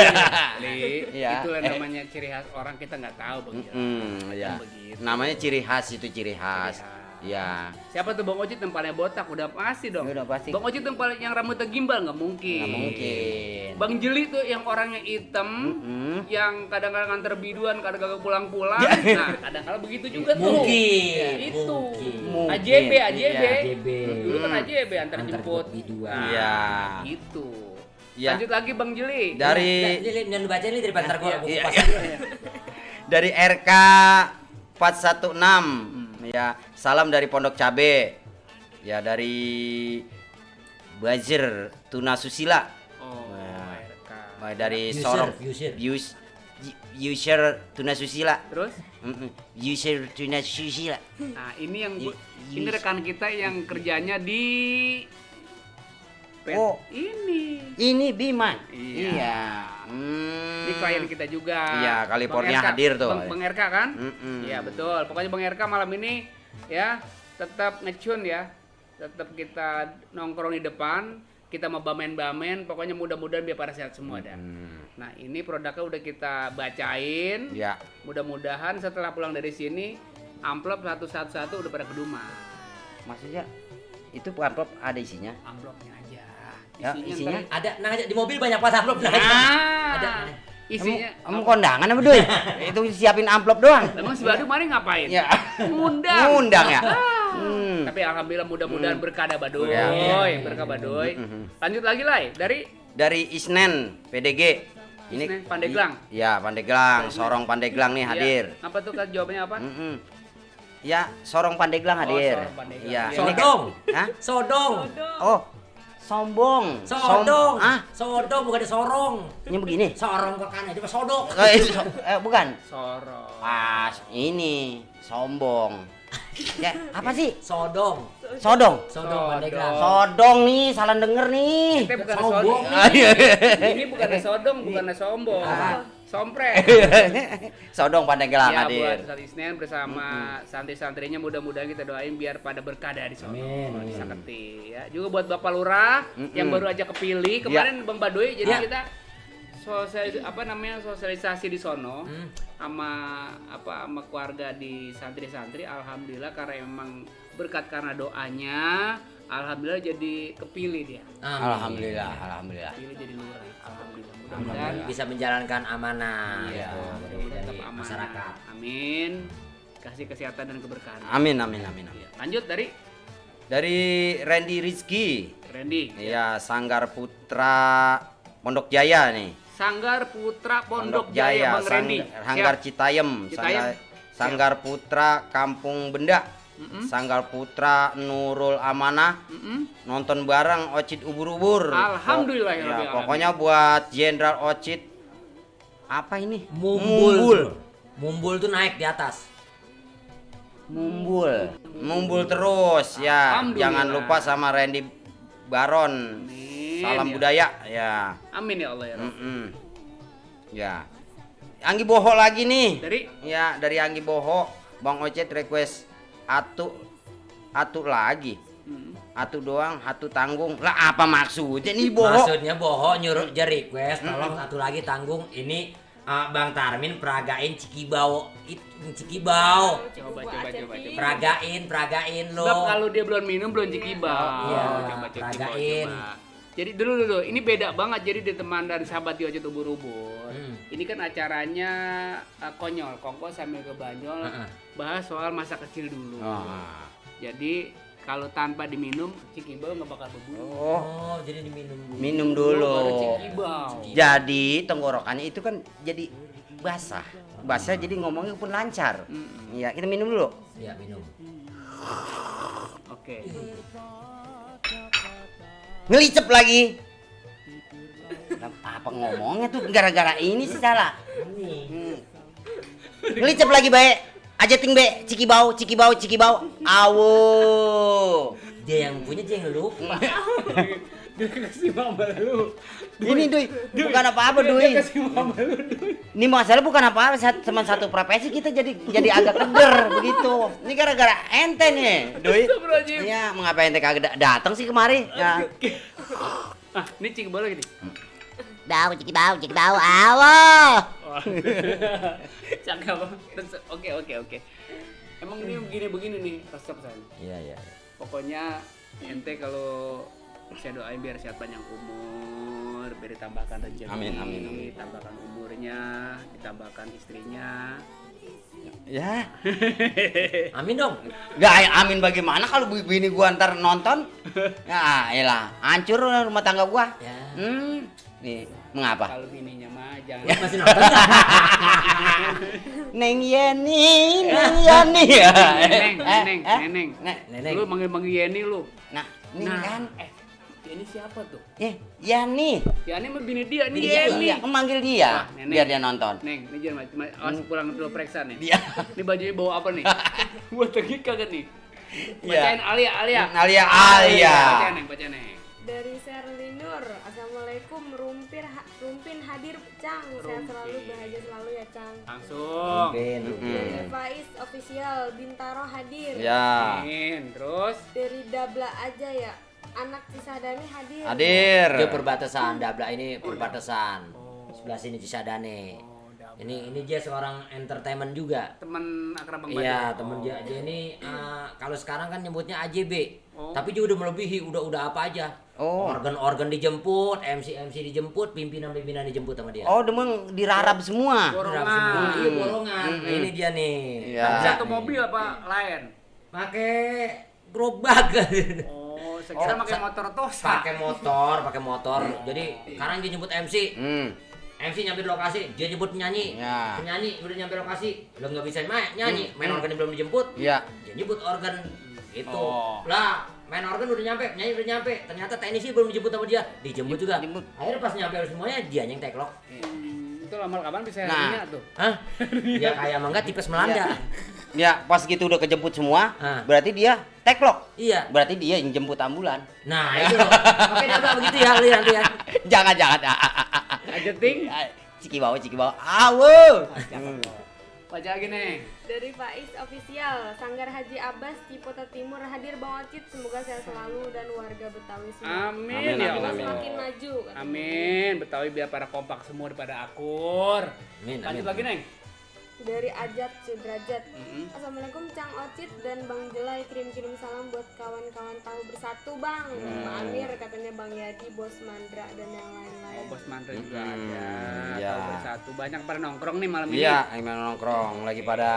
Iya. Itulah namanya ciri khas orang kita nggak tahu Bang Jeli. Ya. Begitu. Namanya ciri khas itu ciri khas. Ya. Siapa tuh Bang Ocit yang paling botak? Udah pasti dong. Udah pasti. Bang Ocit yang paling yang rambutnya gimbal nggak mungkin. Nggak mungkin. Bang Jeli tuh yang orangnya hitam, yang kadang-kadang nganter biduan, kadang-kadang pulang-pulang. Nah, kadang-kadang begitu juga tuh. Mungkin. Itu. Mungkin. AJB. Iya. JB. Dulu kan AJB antar jemput. biduan. Iya. Gitu. Ya. Lanjut lagi Bang Jeli. Dari Jangan lu baca ini dari pantar gua. Iya. Kupas aja. dari RK 416 ya, salam dari Pondok Cabe. Ya, dari Bazir Tuna Susila. Oh, Nah, RK. dari User, Sorong user. User Tuna Susila. Terus? User Tuna Susila. Nah, ini yang Y- ini rekan kita yang kerjanya di Oh. Ini Bima. Iya. Ini klien kita juga. Iya, California Bang RK. hadir tuh. Bang RK kan? Mm-mm. Iya, betul. Pokoknya Bang RK malam ini ya tetap ngecun ya. Tetap kita nongkrong di depan, kita mau bamen-bamen, pokoknya mudah-mudahan biar pada sehat semua dah. Nah, ini produknya udah kita bacain. Ya. Mudah-mudahan setelah pulang dari sini amplop satu-satu udah pada ke rumah. Maksudnya itu amplop ada isinya? Amplopnya aja. Ya, isinya? ntar- Ada, nah aja di mobil banyak banget amplop. Nah, ada. Isinya Kamu kondangan apa Doi? Itu siapin amplop doang. emang si Badu kemarin ngapain? Ya. Ngundang. Ngundang ya? Tapi alhamdulillah mudah-mudahan berkah dah Badoy. Ya. Berkah Badoy. Lanjut lagi lah Dari Isnen PDG. Isnen, Pandeglang. Ya, Pandeglang, Sorong Pandeglang nih hadir. Iya. Apa tuh Kak, jawabannya apa? Ya, Sorong Pandeglang hadir. Sorong Pandeglang. Ya, Iya. ini Sodong. Hah? Sodong. Oh, sombong. Sodong. Ah, Sodong bukan sorong. ini begini. Sorong ke kanan itu mah sodok. Bukan. Sorong. Pas ini sombong. Ya, apa sih? Sodong. Sodong. Sodong Pandeglang. Sodong nih, salah denger nih. Kita bukan Sombong. Ini bukan sodong, bukan sombong. Sompret. Sodong Pandeglang Ya, hadir. buat Ustadz Isnen bersama santri-santrinya mudah-mudahan kita doain biar pada berkada di sono. Amin. Di Saketi ya. Juga buat Bapak Lurah yang baru aja kepilih kemarin Bang Badoy, jadi Ya. kita sosialisasi di sono sama keluarga di santri-santri. Alhamdulillah karena emang berkat karena doanya, alhamdulillah jadi kepilih dia. Alhamdulillah. Kepilih jadi lurah. Alhamdulillah. Mudah-mudahan Bisa menjalankan amanah Iya, gitu, mudah-mudahan dari tetap aman. masyarakat. Amin. Kasih kesehatan dan keberkahan. Amin. Ya, lanjut dari Dari Randy Rizky. Randy. Iya, Sanggar Putra Pondok Jaya nih. Sanggar Putra Pondok Jaya, Bang Randy. Sanggar Citayam, Citayam. Sanggar Putra Kampung Benda, Sanggar Putra Nurul Amanah, nonton bareng Ocit ubur-ubur. Alhamdulillah ya Ya, Rabbil pokoknya buat Jenderal Ocit apa ini? Mumbul tuh naik di atas. Mumbul terus ya. Alhamdulillah. Jangan lupa sama Randy Baron. Amin, Salam ya. budaya ya. Amin ya Allah ya Rabb. Ya. Anggi Boho lagi nih. Dari Ya, dari Anggi Boho, Bang Ocet request atu lagi. Atu doang, atu tanggung. Lah apa maksudnya nih Boho? Maksudnya Boho nyuruh aja request tolong satu lagi tanggung ini Bang Tarmin peragain Cikibau. Cikibau. coba. Peragain lo. Sebab kalau dia belum minum belum cikibau. Iya, Coba cikibau peragain. coba. Jadi dulu ini beda banget jadi di teman dan sahabat di Ocet ubur-ubur. Ini kan acaranya konyol, kongko sambil ke Banyol bahas soal masa kecil dulu. Jadi kalau tanpa diminum cikibau nggak bakal bebu. Oh, jadi diminum dulu. Minum Baru dulu. cikibau. Jadi tenggorokannya itu kan jadi basah. Basah jadi ngomongnya pun lancar. Ya, kita minum dulu. Ya, minum. Oke. Ngelicep lagi. Apa ngomongnya tuh gara-gara ini sih salah. Ngelicep lagi baik. Ajating be, Cikibau. Awo. Dia yang punya dia yang lupa. Dia kasih mama lu. Ini Dui, bukan apa-apa Dui. Dia kasih mama lu. Ini masalah bukan apa-apa, teman satu profesi kita jadi agak keder begitu. Ini gara-gara ente nih, Dui. Astagfirullahaladzim. Iya, mengapa ente kagak datang sih kemari? Ya. Ini cikibau lagi nih. Cikibau, awo. Cakep. Oke. Emang ini begini nih resep saya. Iya. Pokoknya ente kalau saya doain biar sehat panjang umur, biar ditambahkan rezeki, Amin. ditambahkan umurnya, ditambahkan istrinya. Ya. Amin dong. Gak amin bagaimana kalau bini gua ntar nonton? Ya, elah, hancur rumah tangga gua. Ya. Nih, mengapa? Kalau bininya mah jangan. Masih nonton nggak? Neng Yeni ya. Neneng. Neneng. Lu manggil Yeni lu. Nah, ini kan Yeni siapa tuh? Yani. Yani mah bini dia, nih Iya, Yeni. iya, manggil dia Nah, Neneng. biar dia nonton. Neng, ini jangan awas pulang dulu periksa nih. Dia. Ini bajunya bawa apa nih? Buat pergi kagak nih? Iya. Bacain Alia. Alia. Bacain Neng. Dari Sherly Nur, Assalamualaikum, Rumpin hadir Cang, sehat selalu, bahagia selalu ya Cang. Langsung. Dari Faiz Official, Bintaro hadir. Ya. Amin. Terus Dari Dabla aja ya, anak Cisadane hadir. Hadir. Itu perbatasan Dabla ini perbatasan. Sebelah sini Cisadane. Ini dia seorang entertainment juga. teman akrab Bang Iya, Badai. temen dia ini kalau sekarang kan nyebutnya AJB. Tapi dia udah melebihi, udah apa aja. Organ-organ dijemput, MC dijemput, pimpinan-pimpinan dijemput sama dia. Oh, demang dirarap semua. Dirap semua. Iya, borongan. Nah, ini dia nih. Iya. Satu mobil apa lain? Pakai gerobak. Oh, sekira pakai motor Tosa. Pakai motor. Jadi sekarang dia nyebut MC. MC nyampe di lokasi, dia nyebut penyanyi. Ya. Penyanyi udah nyampe lokasi, udah nggak bisa nyanyi, main organ belum dijemput. Iya. Dia nyebut organ itu. Oh. Lah, main organ udah nyampe, penyanyi udah nyampe. Ternyata teknisi belum dijemput sama dia, dijemput juga. Dijemput. Akhirnya pas nyampe semuanya dia yang teklok. Itu lama kapan bisa Nah. harinya tuh? Hah? Ya kayak mangga tipes Melanda. Ya pas gitu udah kejemput semua, Ah. berarti dia teklok. Iya. Berarti dia yang jemput ambulan. Nah itu loh. Oke coba begitu ya Li nanti ya. Jangan. Ajeting. Ciki bawa. Awo. Baca lagi nih. Dari Faiz Official, Sanggar Haji Abbas Ciputa Timur hadir Bang Ocit, semoga sehat selalu dan warga Betawi semua. Amin, Amin, ya amin, Allah. amin. Semakin maju. katanya. Amin. Betawi biar pada kompak semua daripada akur. Amin, Lanjut amin. lagi Neng. Dari Ajat Sudrajat. Mm-mm. Assalamualaikum Cang Ocit dan Bang Jelai, kirim-kirim salam buat kawan-kawan tahu bersatu Bang. Mbak Amir katanya Bang Yadi, Bos Mandra dan yang lain-lain. Oh, Bos Mantra juga ada. ya. Tahu bersatu. Banyak pada nongkrong nih malam ini. Iya, emang nongkrong lagi pada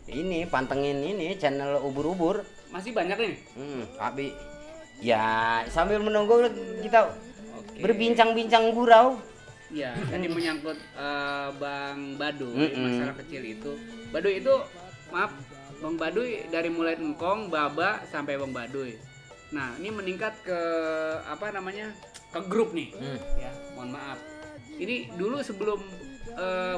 ini pantengin ini channel ubur-ubur. Masih banyak nih. Abi. Ya, sambil menunggu kita Oke. berbincang-bincang gurau. Ya, tadi menyangkut Bang Baduy, Mm-mm. masalah kecil itu. Baduy itu, maaf, Bang Baduy dari mulai engkong, baba sampai Bang Baduy. Nah, ini meningkat ke apa namanya? Ke grup nih. Ya, mohon maaf. Ini dulu sebelum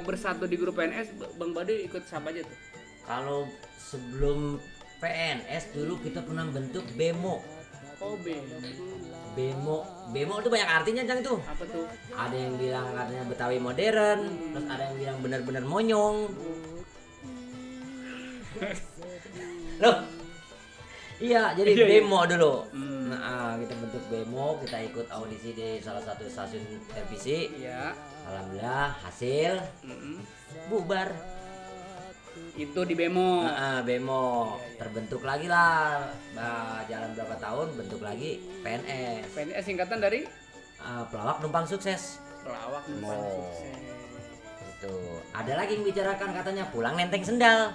bersatu di grup PNS, Bang Baduy ikut siapa aja tuh? Kalau sebelum PNS dulu kita pernah bentuk BEMO. Oh, BEMO itu banyak artinya Cang tuh. apa tuh? Ada yang bilang artinya Betawi modern, terus ada yang bilang benar-benar monyong. Loh. Iya, jadi Iya, iya. BEMO dulu. Nah, kita bentuk BEMO, kita ikut audisi di salah satu stasiun televisi. Iya. Alhamdulillah hasil Mm-mm. bubar. Itu di Bemo. BEMO terbentuk lagi lah. Jalan berapa tahun bentuk lagi PNS. PNS singkatan dari Pelawak numpang sukses. pelawak numpang Oh. sukses. Itu. Ada lagi yang bicarakan katanya pulang nenteng sendal.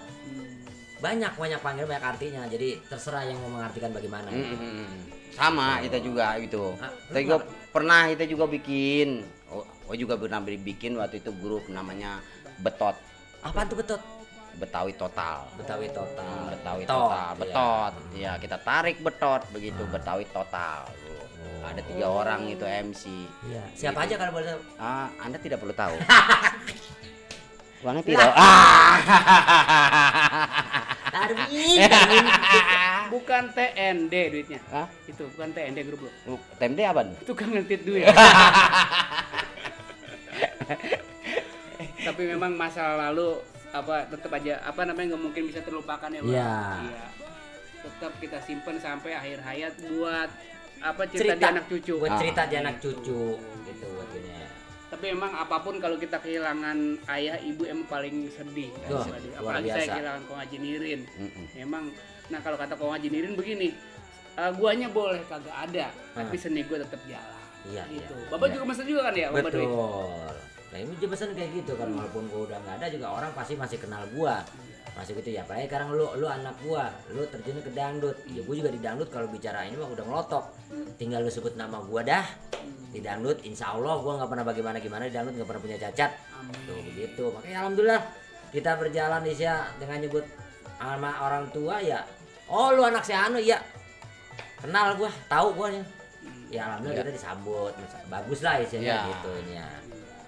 Banyak panggil banyak artinya. Jadi terserah yang mau mengartikan bagaimana. Sama kita juga gitu. Ah, Tapi gua pernah kita juga bikin. Oh juga pernah bikin waktu itu grup namanya Betot. Apaan tuh betot? Betawi Total. Betawi total. Betawi Betot, Total, iya. Betot. Ya, kita tarik Betot begitu Betawi Total. Ada 3 orang itu MC. Iya. Siapa aja kalau boleh tahu? Anda tidak perlu tahu. Uangnya tidak. Tarmin. Bukan TND duitnya. Hah? Itu bukan TND grup lo. TMD apa? Tukang ngetit duit. Tapi memang masa lalu apa tetap aja apa namanya nggak mungkin bisa terlupakan ya Bang. Iya. Iya. Tetap kita simpen sampai akhir hayat buat apa cerita, Cerita di anak cucu. Buat cerita di anak cucu gitu waktunya. Tapi memang apapun kalau kita kehilangan ayah ibu emang paling sedih. Wah, Apalagi luar saya biasa. kehilangan Kong Haji Nirin. Memang nah kalau kata Kong Haji Nirin begini, guanya boleh kagak ada, tapi seni gua tetap jalan. Iya, Gitu. iya. Bapak Iya. juga masih juga kan ya, Bapak Dwi? Betul. Nah ini juga pesan kayak gitu kan walaupun gua udah nggak ada juga orang pasti masih kenal gua. Masih gitu ya. Apalagi sekarang lu anak gua, lu terjun ke dangdut. Ya gua juga di dangdut kalau bicara ini mah udah ngelotok. Tinggal lu sebut nama gua dah. Di dangdut insya Allah gua nggak pernah bagaimana di dangdut, nggak pernah punya cacat. Tuh begitu. Makanya alhamdulillah kita berjalan Isya dengan nyebut sama orang tua ya. Oh lu anak si Anu ya. Kenal gua, tahu gua nih. Ya alhamdulillah kita disambut. Bagus lah isinya Iya. gitu ini ya.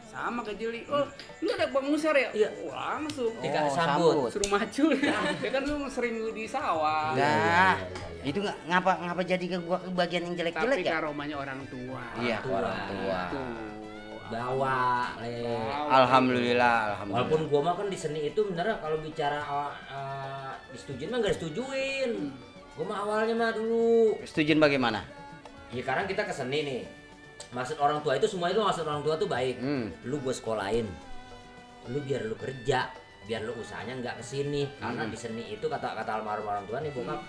Sama kayak Jeli. Oh, lu ada Bang Musar ya? Iya. Oh, langsung. Dikasih Oh, sambut. sambut. Suruh maju. Ya kan lu sering di sawah. Nah, iya. itu ngapa jadi ke gua ke bagian yang jelek-jelek Tapi ya? karomanya orang tua. Iya, tua. orang tua. Tuh. Bawa Alhamdulillah. walaupun gua mah kan di seni itu bener kalau bicara disetujuin mah gak disetujuin. Gua mah awalnya mah dulu Setujuin bagaimana? ya sekarang kita ke seni nih, maksud orang tua itu semua itu maksud orang tua tuh baik. Lu gua sekolahin, lu biar lu kerja, biar lu usahanya nggak kesini. Karena di seni itu kata almarhum orang tua nih bokap,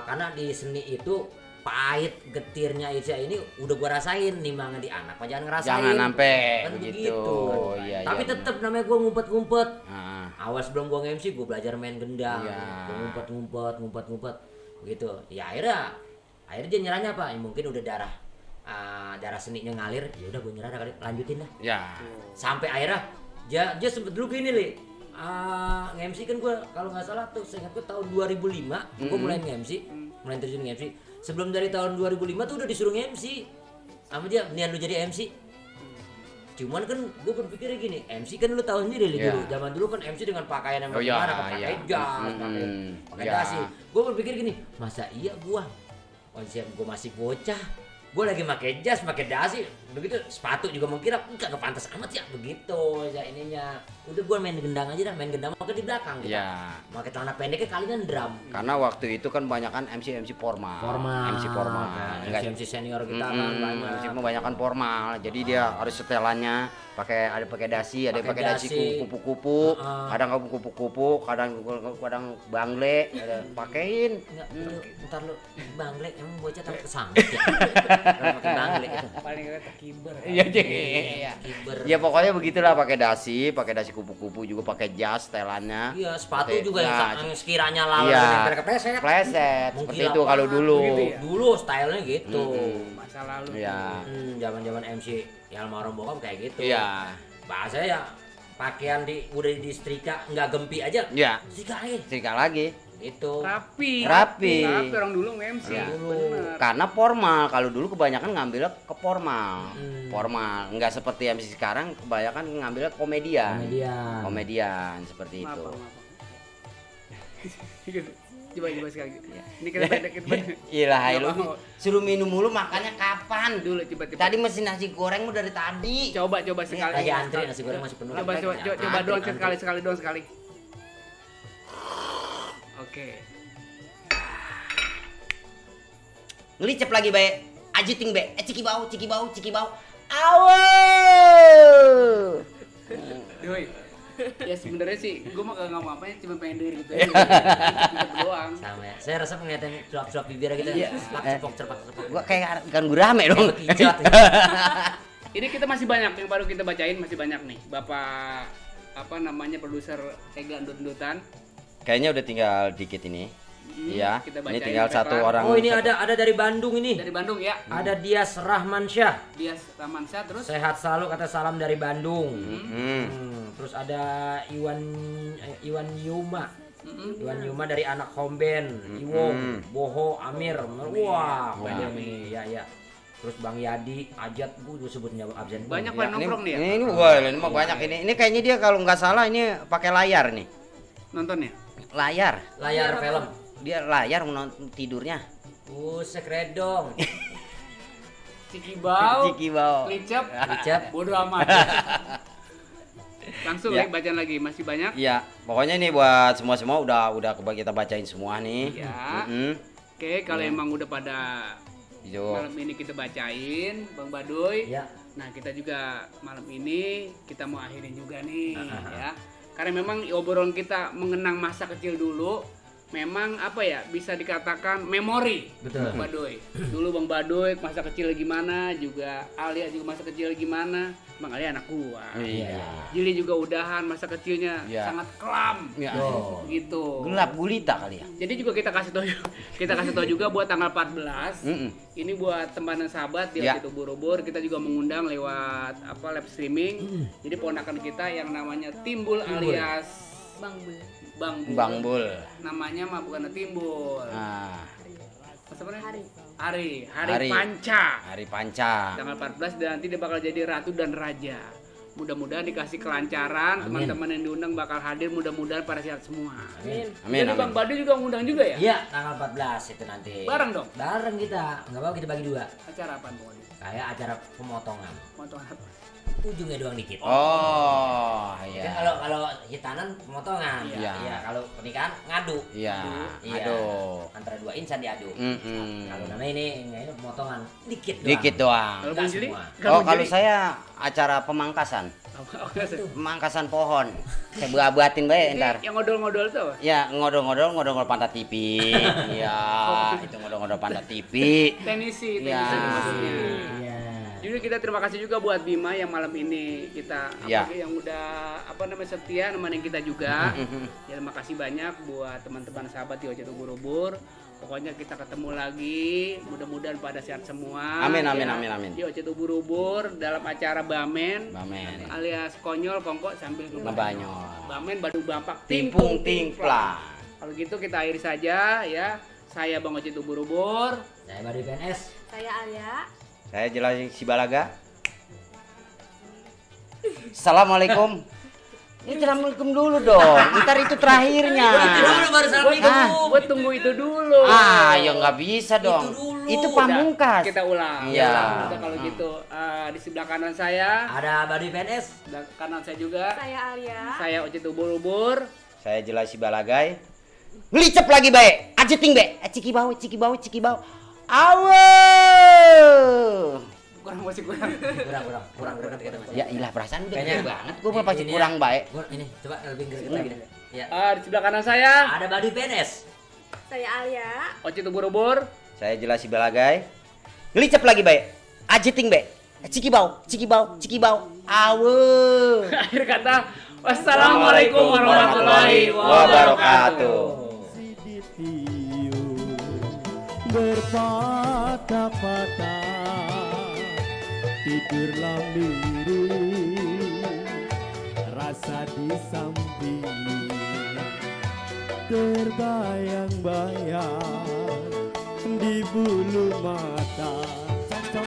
karena di seni itu pahit getirnya Isya ini udah gua rasain, nimbangan di anak mah jangan ngerasain. Jangan sampai Kan begitu. begitu. Iya, Tapi iya. tetap namanya gua ngumpet-ngumpet. Ah, Awal sebelum gua nge-MC gua belajar main gendang. Iya. Gua ngumpet begitu. Ya akhirnya dia nyerahnya apa? Ya, mungkin udah darah seninya ngalir. Ya udah gua nyerah dah kali, lanjutin dah. ya. Sampai akhirnya dia sempet dulu gini Li. Nge-MC kan gua kalau nggak salah tuh seingat gua tahun 2005 gua mulai nge-MC. mulai terjun nge-MC. Sebelum dari tahun 2005 tuh udah disuruh nge-MC sama dia, mendingan lu jadi MC. Cuman kan gue berpikirnya gini, MC kan lu tahu sendiri dulu, zaman dulu kan MC dengan pakaian yang bagaimana, pakai jas, pakai dasi. Gue berpikir gini, masa iya gua masih bocah, gue lagi pakai jas, pakai dasi, begitu sepatu juga mengkira enggak pantas amat ya begitu ya ininya. Udah gue main gendang aja dah, main gendang maka di belakang kita. Pakai celana pendeknya kalian drum. Karena waktu itu kan banyakan MC formal. MC formal. MC senior kita kan banyak. MC kebanyakan formal. Jadi dia harus setelannya ada pakai dasi, ada pakai dasi kupu-kupu, kadang kupu-kupu, kadang bangle, pakein. Enggak, ntar lu bangle emang bocah takut kesambet ya. Kalau pakai bangle itu. Paling kata kiber. Iya. Ya pokoknya begitulah, pakai dasi kupu-kupu, juga pakai jas setelannya. Iya, sepatu juga yang sekiranya lawan mereka pleset. Seperti itu kalau dulu. Dulu stylenya gitu. Masa lalu. Iya. Zaman-zaman MC yang almarhum bokap kayak gitu. Iya. Bahasa ya pakaian udah disetrika nggak gempi aja. Iya. Setrika lagi. lagi. Itu Rapi. Orang dulu nge-MC. Ya. Bener. Karena formal, kalau dulu kebanyakan ngambilnya ke formal. Formal, nggak seperti MC sekarang, kebanyakan ngambilnya komedian seperti itu. Coba sekali. Ini kita pendek. Iyalah, lu suruh minum mulu, makannya kapan? Dulu coba. Tadi mesin nasi goreng udah dari tadi. Coba sekali. lagi antri nasi goreng masih penuh. Coba doang sekali. Oke. Ngelicep lagi, Be. Ajiting, Be. Ciki bau. Awo. Doi. Ya sebenarnya sih gue mah gak ngomong apa-apa, cuma pengen denger gitu aja. Doang. Sama ya. Saya rasa ngeliatin suap-suap bibir gitu. Cepak. Gua kayak ikan gurame dong. Ini kita masih banyak yang baru kita bacain, masih banyak nih. Bapak apa namanya produser Ega Ndut-ndutan. Kayaknya udah tinggal dikit ini. Iya. Ini tinggal satu orang. Oh, ini ada dari Bandung ini. Dari Bandung ya. Ada Dias Rahmansyah. Terus Sehat selalu, kata salam dari Bandung. Terus ada Iwan Yuma. Iwan Yuma dari anak Homben, Iwong, Boho, Amir. Wah, banyak nih. Ya. Terus Bang Yadi, Ajat, gue sebutnya absen. Banyak pada nongkrong nih ya. Ini mah banyak ini. Ini kayaknya dia kalau nggak salah ini pakai layar nih. Nontonnya? Layar film. Dia layar menonton tidurnya. Sekret dong. Ciki bau. Licep. Bodoh amat. Langsung ya. Bacaan lagi, masih banyak. Iya, pokoknya nih buat semua udah kita bacain semua nih. Ya. Oke, kalau emang udah pada malam ini kita bacain, Bang Badoy. Ya. Nah, kita juga malam ini kita mau akhirin juga nih, ya. Karena memang obrolan kita mengenang masa kecil dulu. Memang apa ya, bisa dikatakan memori. Betul. Bang Badoy. Dulu Bang Badoy masa kecil gimana, juga Alia juga masa kecil gimana. Bang Alia anak gua. Iya. Jili juga udahan masa kecilnya sangat kelam. Gitu. Gelap gulita kali ya. Jadi juga kita kasih tahu juga buat tanggal 14. Ini buat teman dan sahabat di waktu itu Borobudur, kita juga mengundang lewat live streaming. Jadi ponakan kita yang namanya Timbul alias Bang Bul. Namanya mah bukan Timbul. Hari Panca. Tanggal 14 dan nanti dia bakal jadi ratu dan raja. Mudah-mudahan dikasih kelancaran, teman-teman yang diundang bakal hadir, mudah-mudahan pada sehat semua. Amin. Jadi Bang Badu juga ngundang juga ya? Iya, tanggal 14 itu nanti. Bareng dong? Bareng kita. Enggak apa kita bagi dua. Acara apa pokoknya? Kayak acara pemotongan. Potongan apa? Ujungnya doang dikit. Oh, iya. Kan kalau hitanan pemotongan. Iya. Kalau pernikahan ngadu. Iya. Aduh. Antara dua insan diadu. Kalau namanya ini pemotongan dikit doang. Dikit doang. Kalau Bang Jili? Kalau saya acara pemangkasan. Pemangkasan pohon. Saya buatin bae ntar. Yang ngodol-ngodol tuh apa? Ya, ngodol pantat TV. Iya, itu ngodol pantat TV. Tenisi Ya. maksudnya. Jadi kita terima kasih juga buat Bima yang malam ini kita yang udah setia nemenin kita juga. Ya, terima kasih banyak buat teman-teman sahabat di Ojek Ubur-Ubur. Pokoknya kita ketemu lagi, mudah-mudahan pada sehat semua. Amin. Di Ojek Ubur-Ubur dalam acara Bamen. Alias konyol kongkok sambil ngebanyol. Bamen Badu Bampak Timpung Timpla. Kalau gitu kita akhiri saja ya. Saya Bang Ocit Ubur-ubur. Saya Badi PNS. Saya Alia. Saya Jelasi Sibalaga. Assalamualaikum. Ini assalamualaikum dulu dong. Ntar itu terakhirnya. baru Ah. Gue tunggu itu dulu. Ya nggak bisa dong. dulu. Itu pamungkas. Kita ulang. Iya. Udah kalau gitu di sebelah kanan saya, Ada Badi PNS. sebelah kanan saya juga. Saya Alia. Saya Ocit Ubur-ubur. Saya Jelasi Balagai. Ngelicep lagi bae. Ajeting be. Ciki bau. Awe. Kurang masih kurang. Kurang kita masih. Ya ilah perasaan udah Kayaknya gede banget. Gue pasti ini kurang baik. Ini coba lebih greget lagi deh. Ya. Di sebelah kanan saya, Ada Badi PNS. Saya Alia. Ocit Ubur-ubur. Saya Jelasi Balagai. Ngelicep lagi bae. Ajeting be. Ciki bau. Awe. Akhir kata, wassalamualaikum warahmatullahi wabarakatuh. Berpatah-patah tidurlah miring, rasa di samping terbayang-bayang di bulu mata.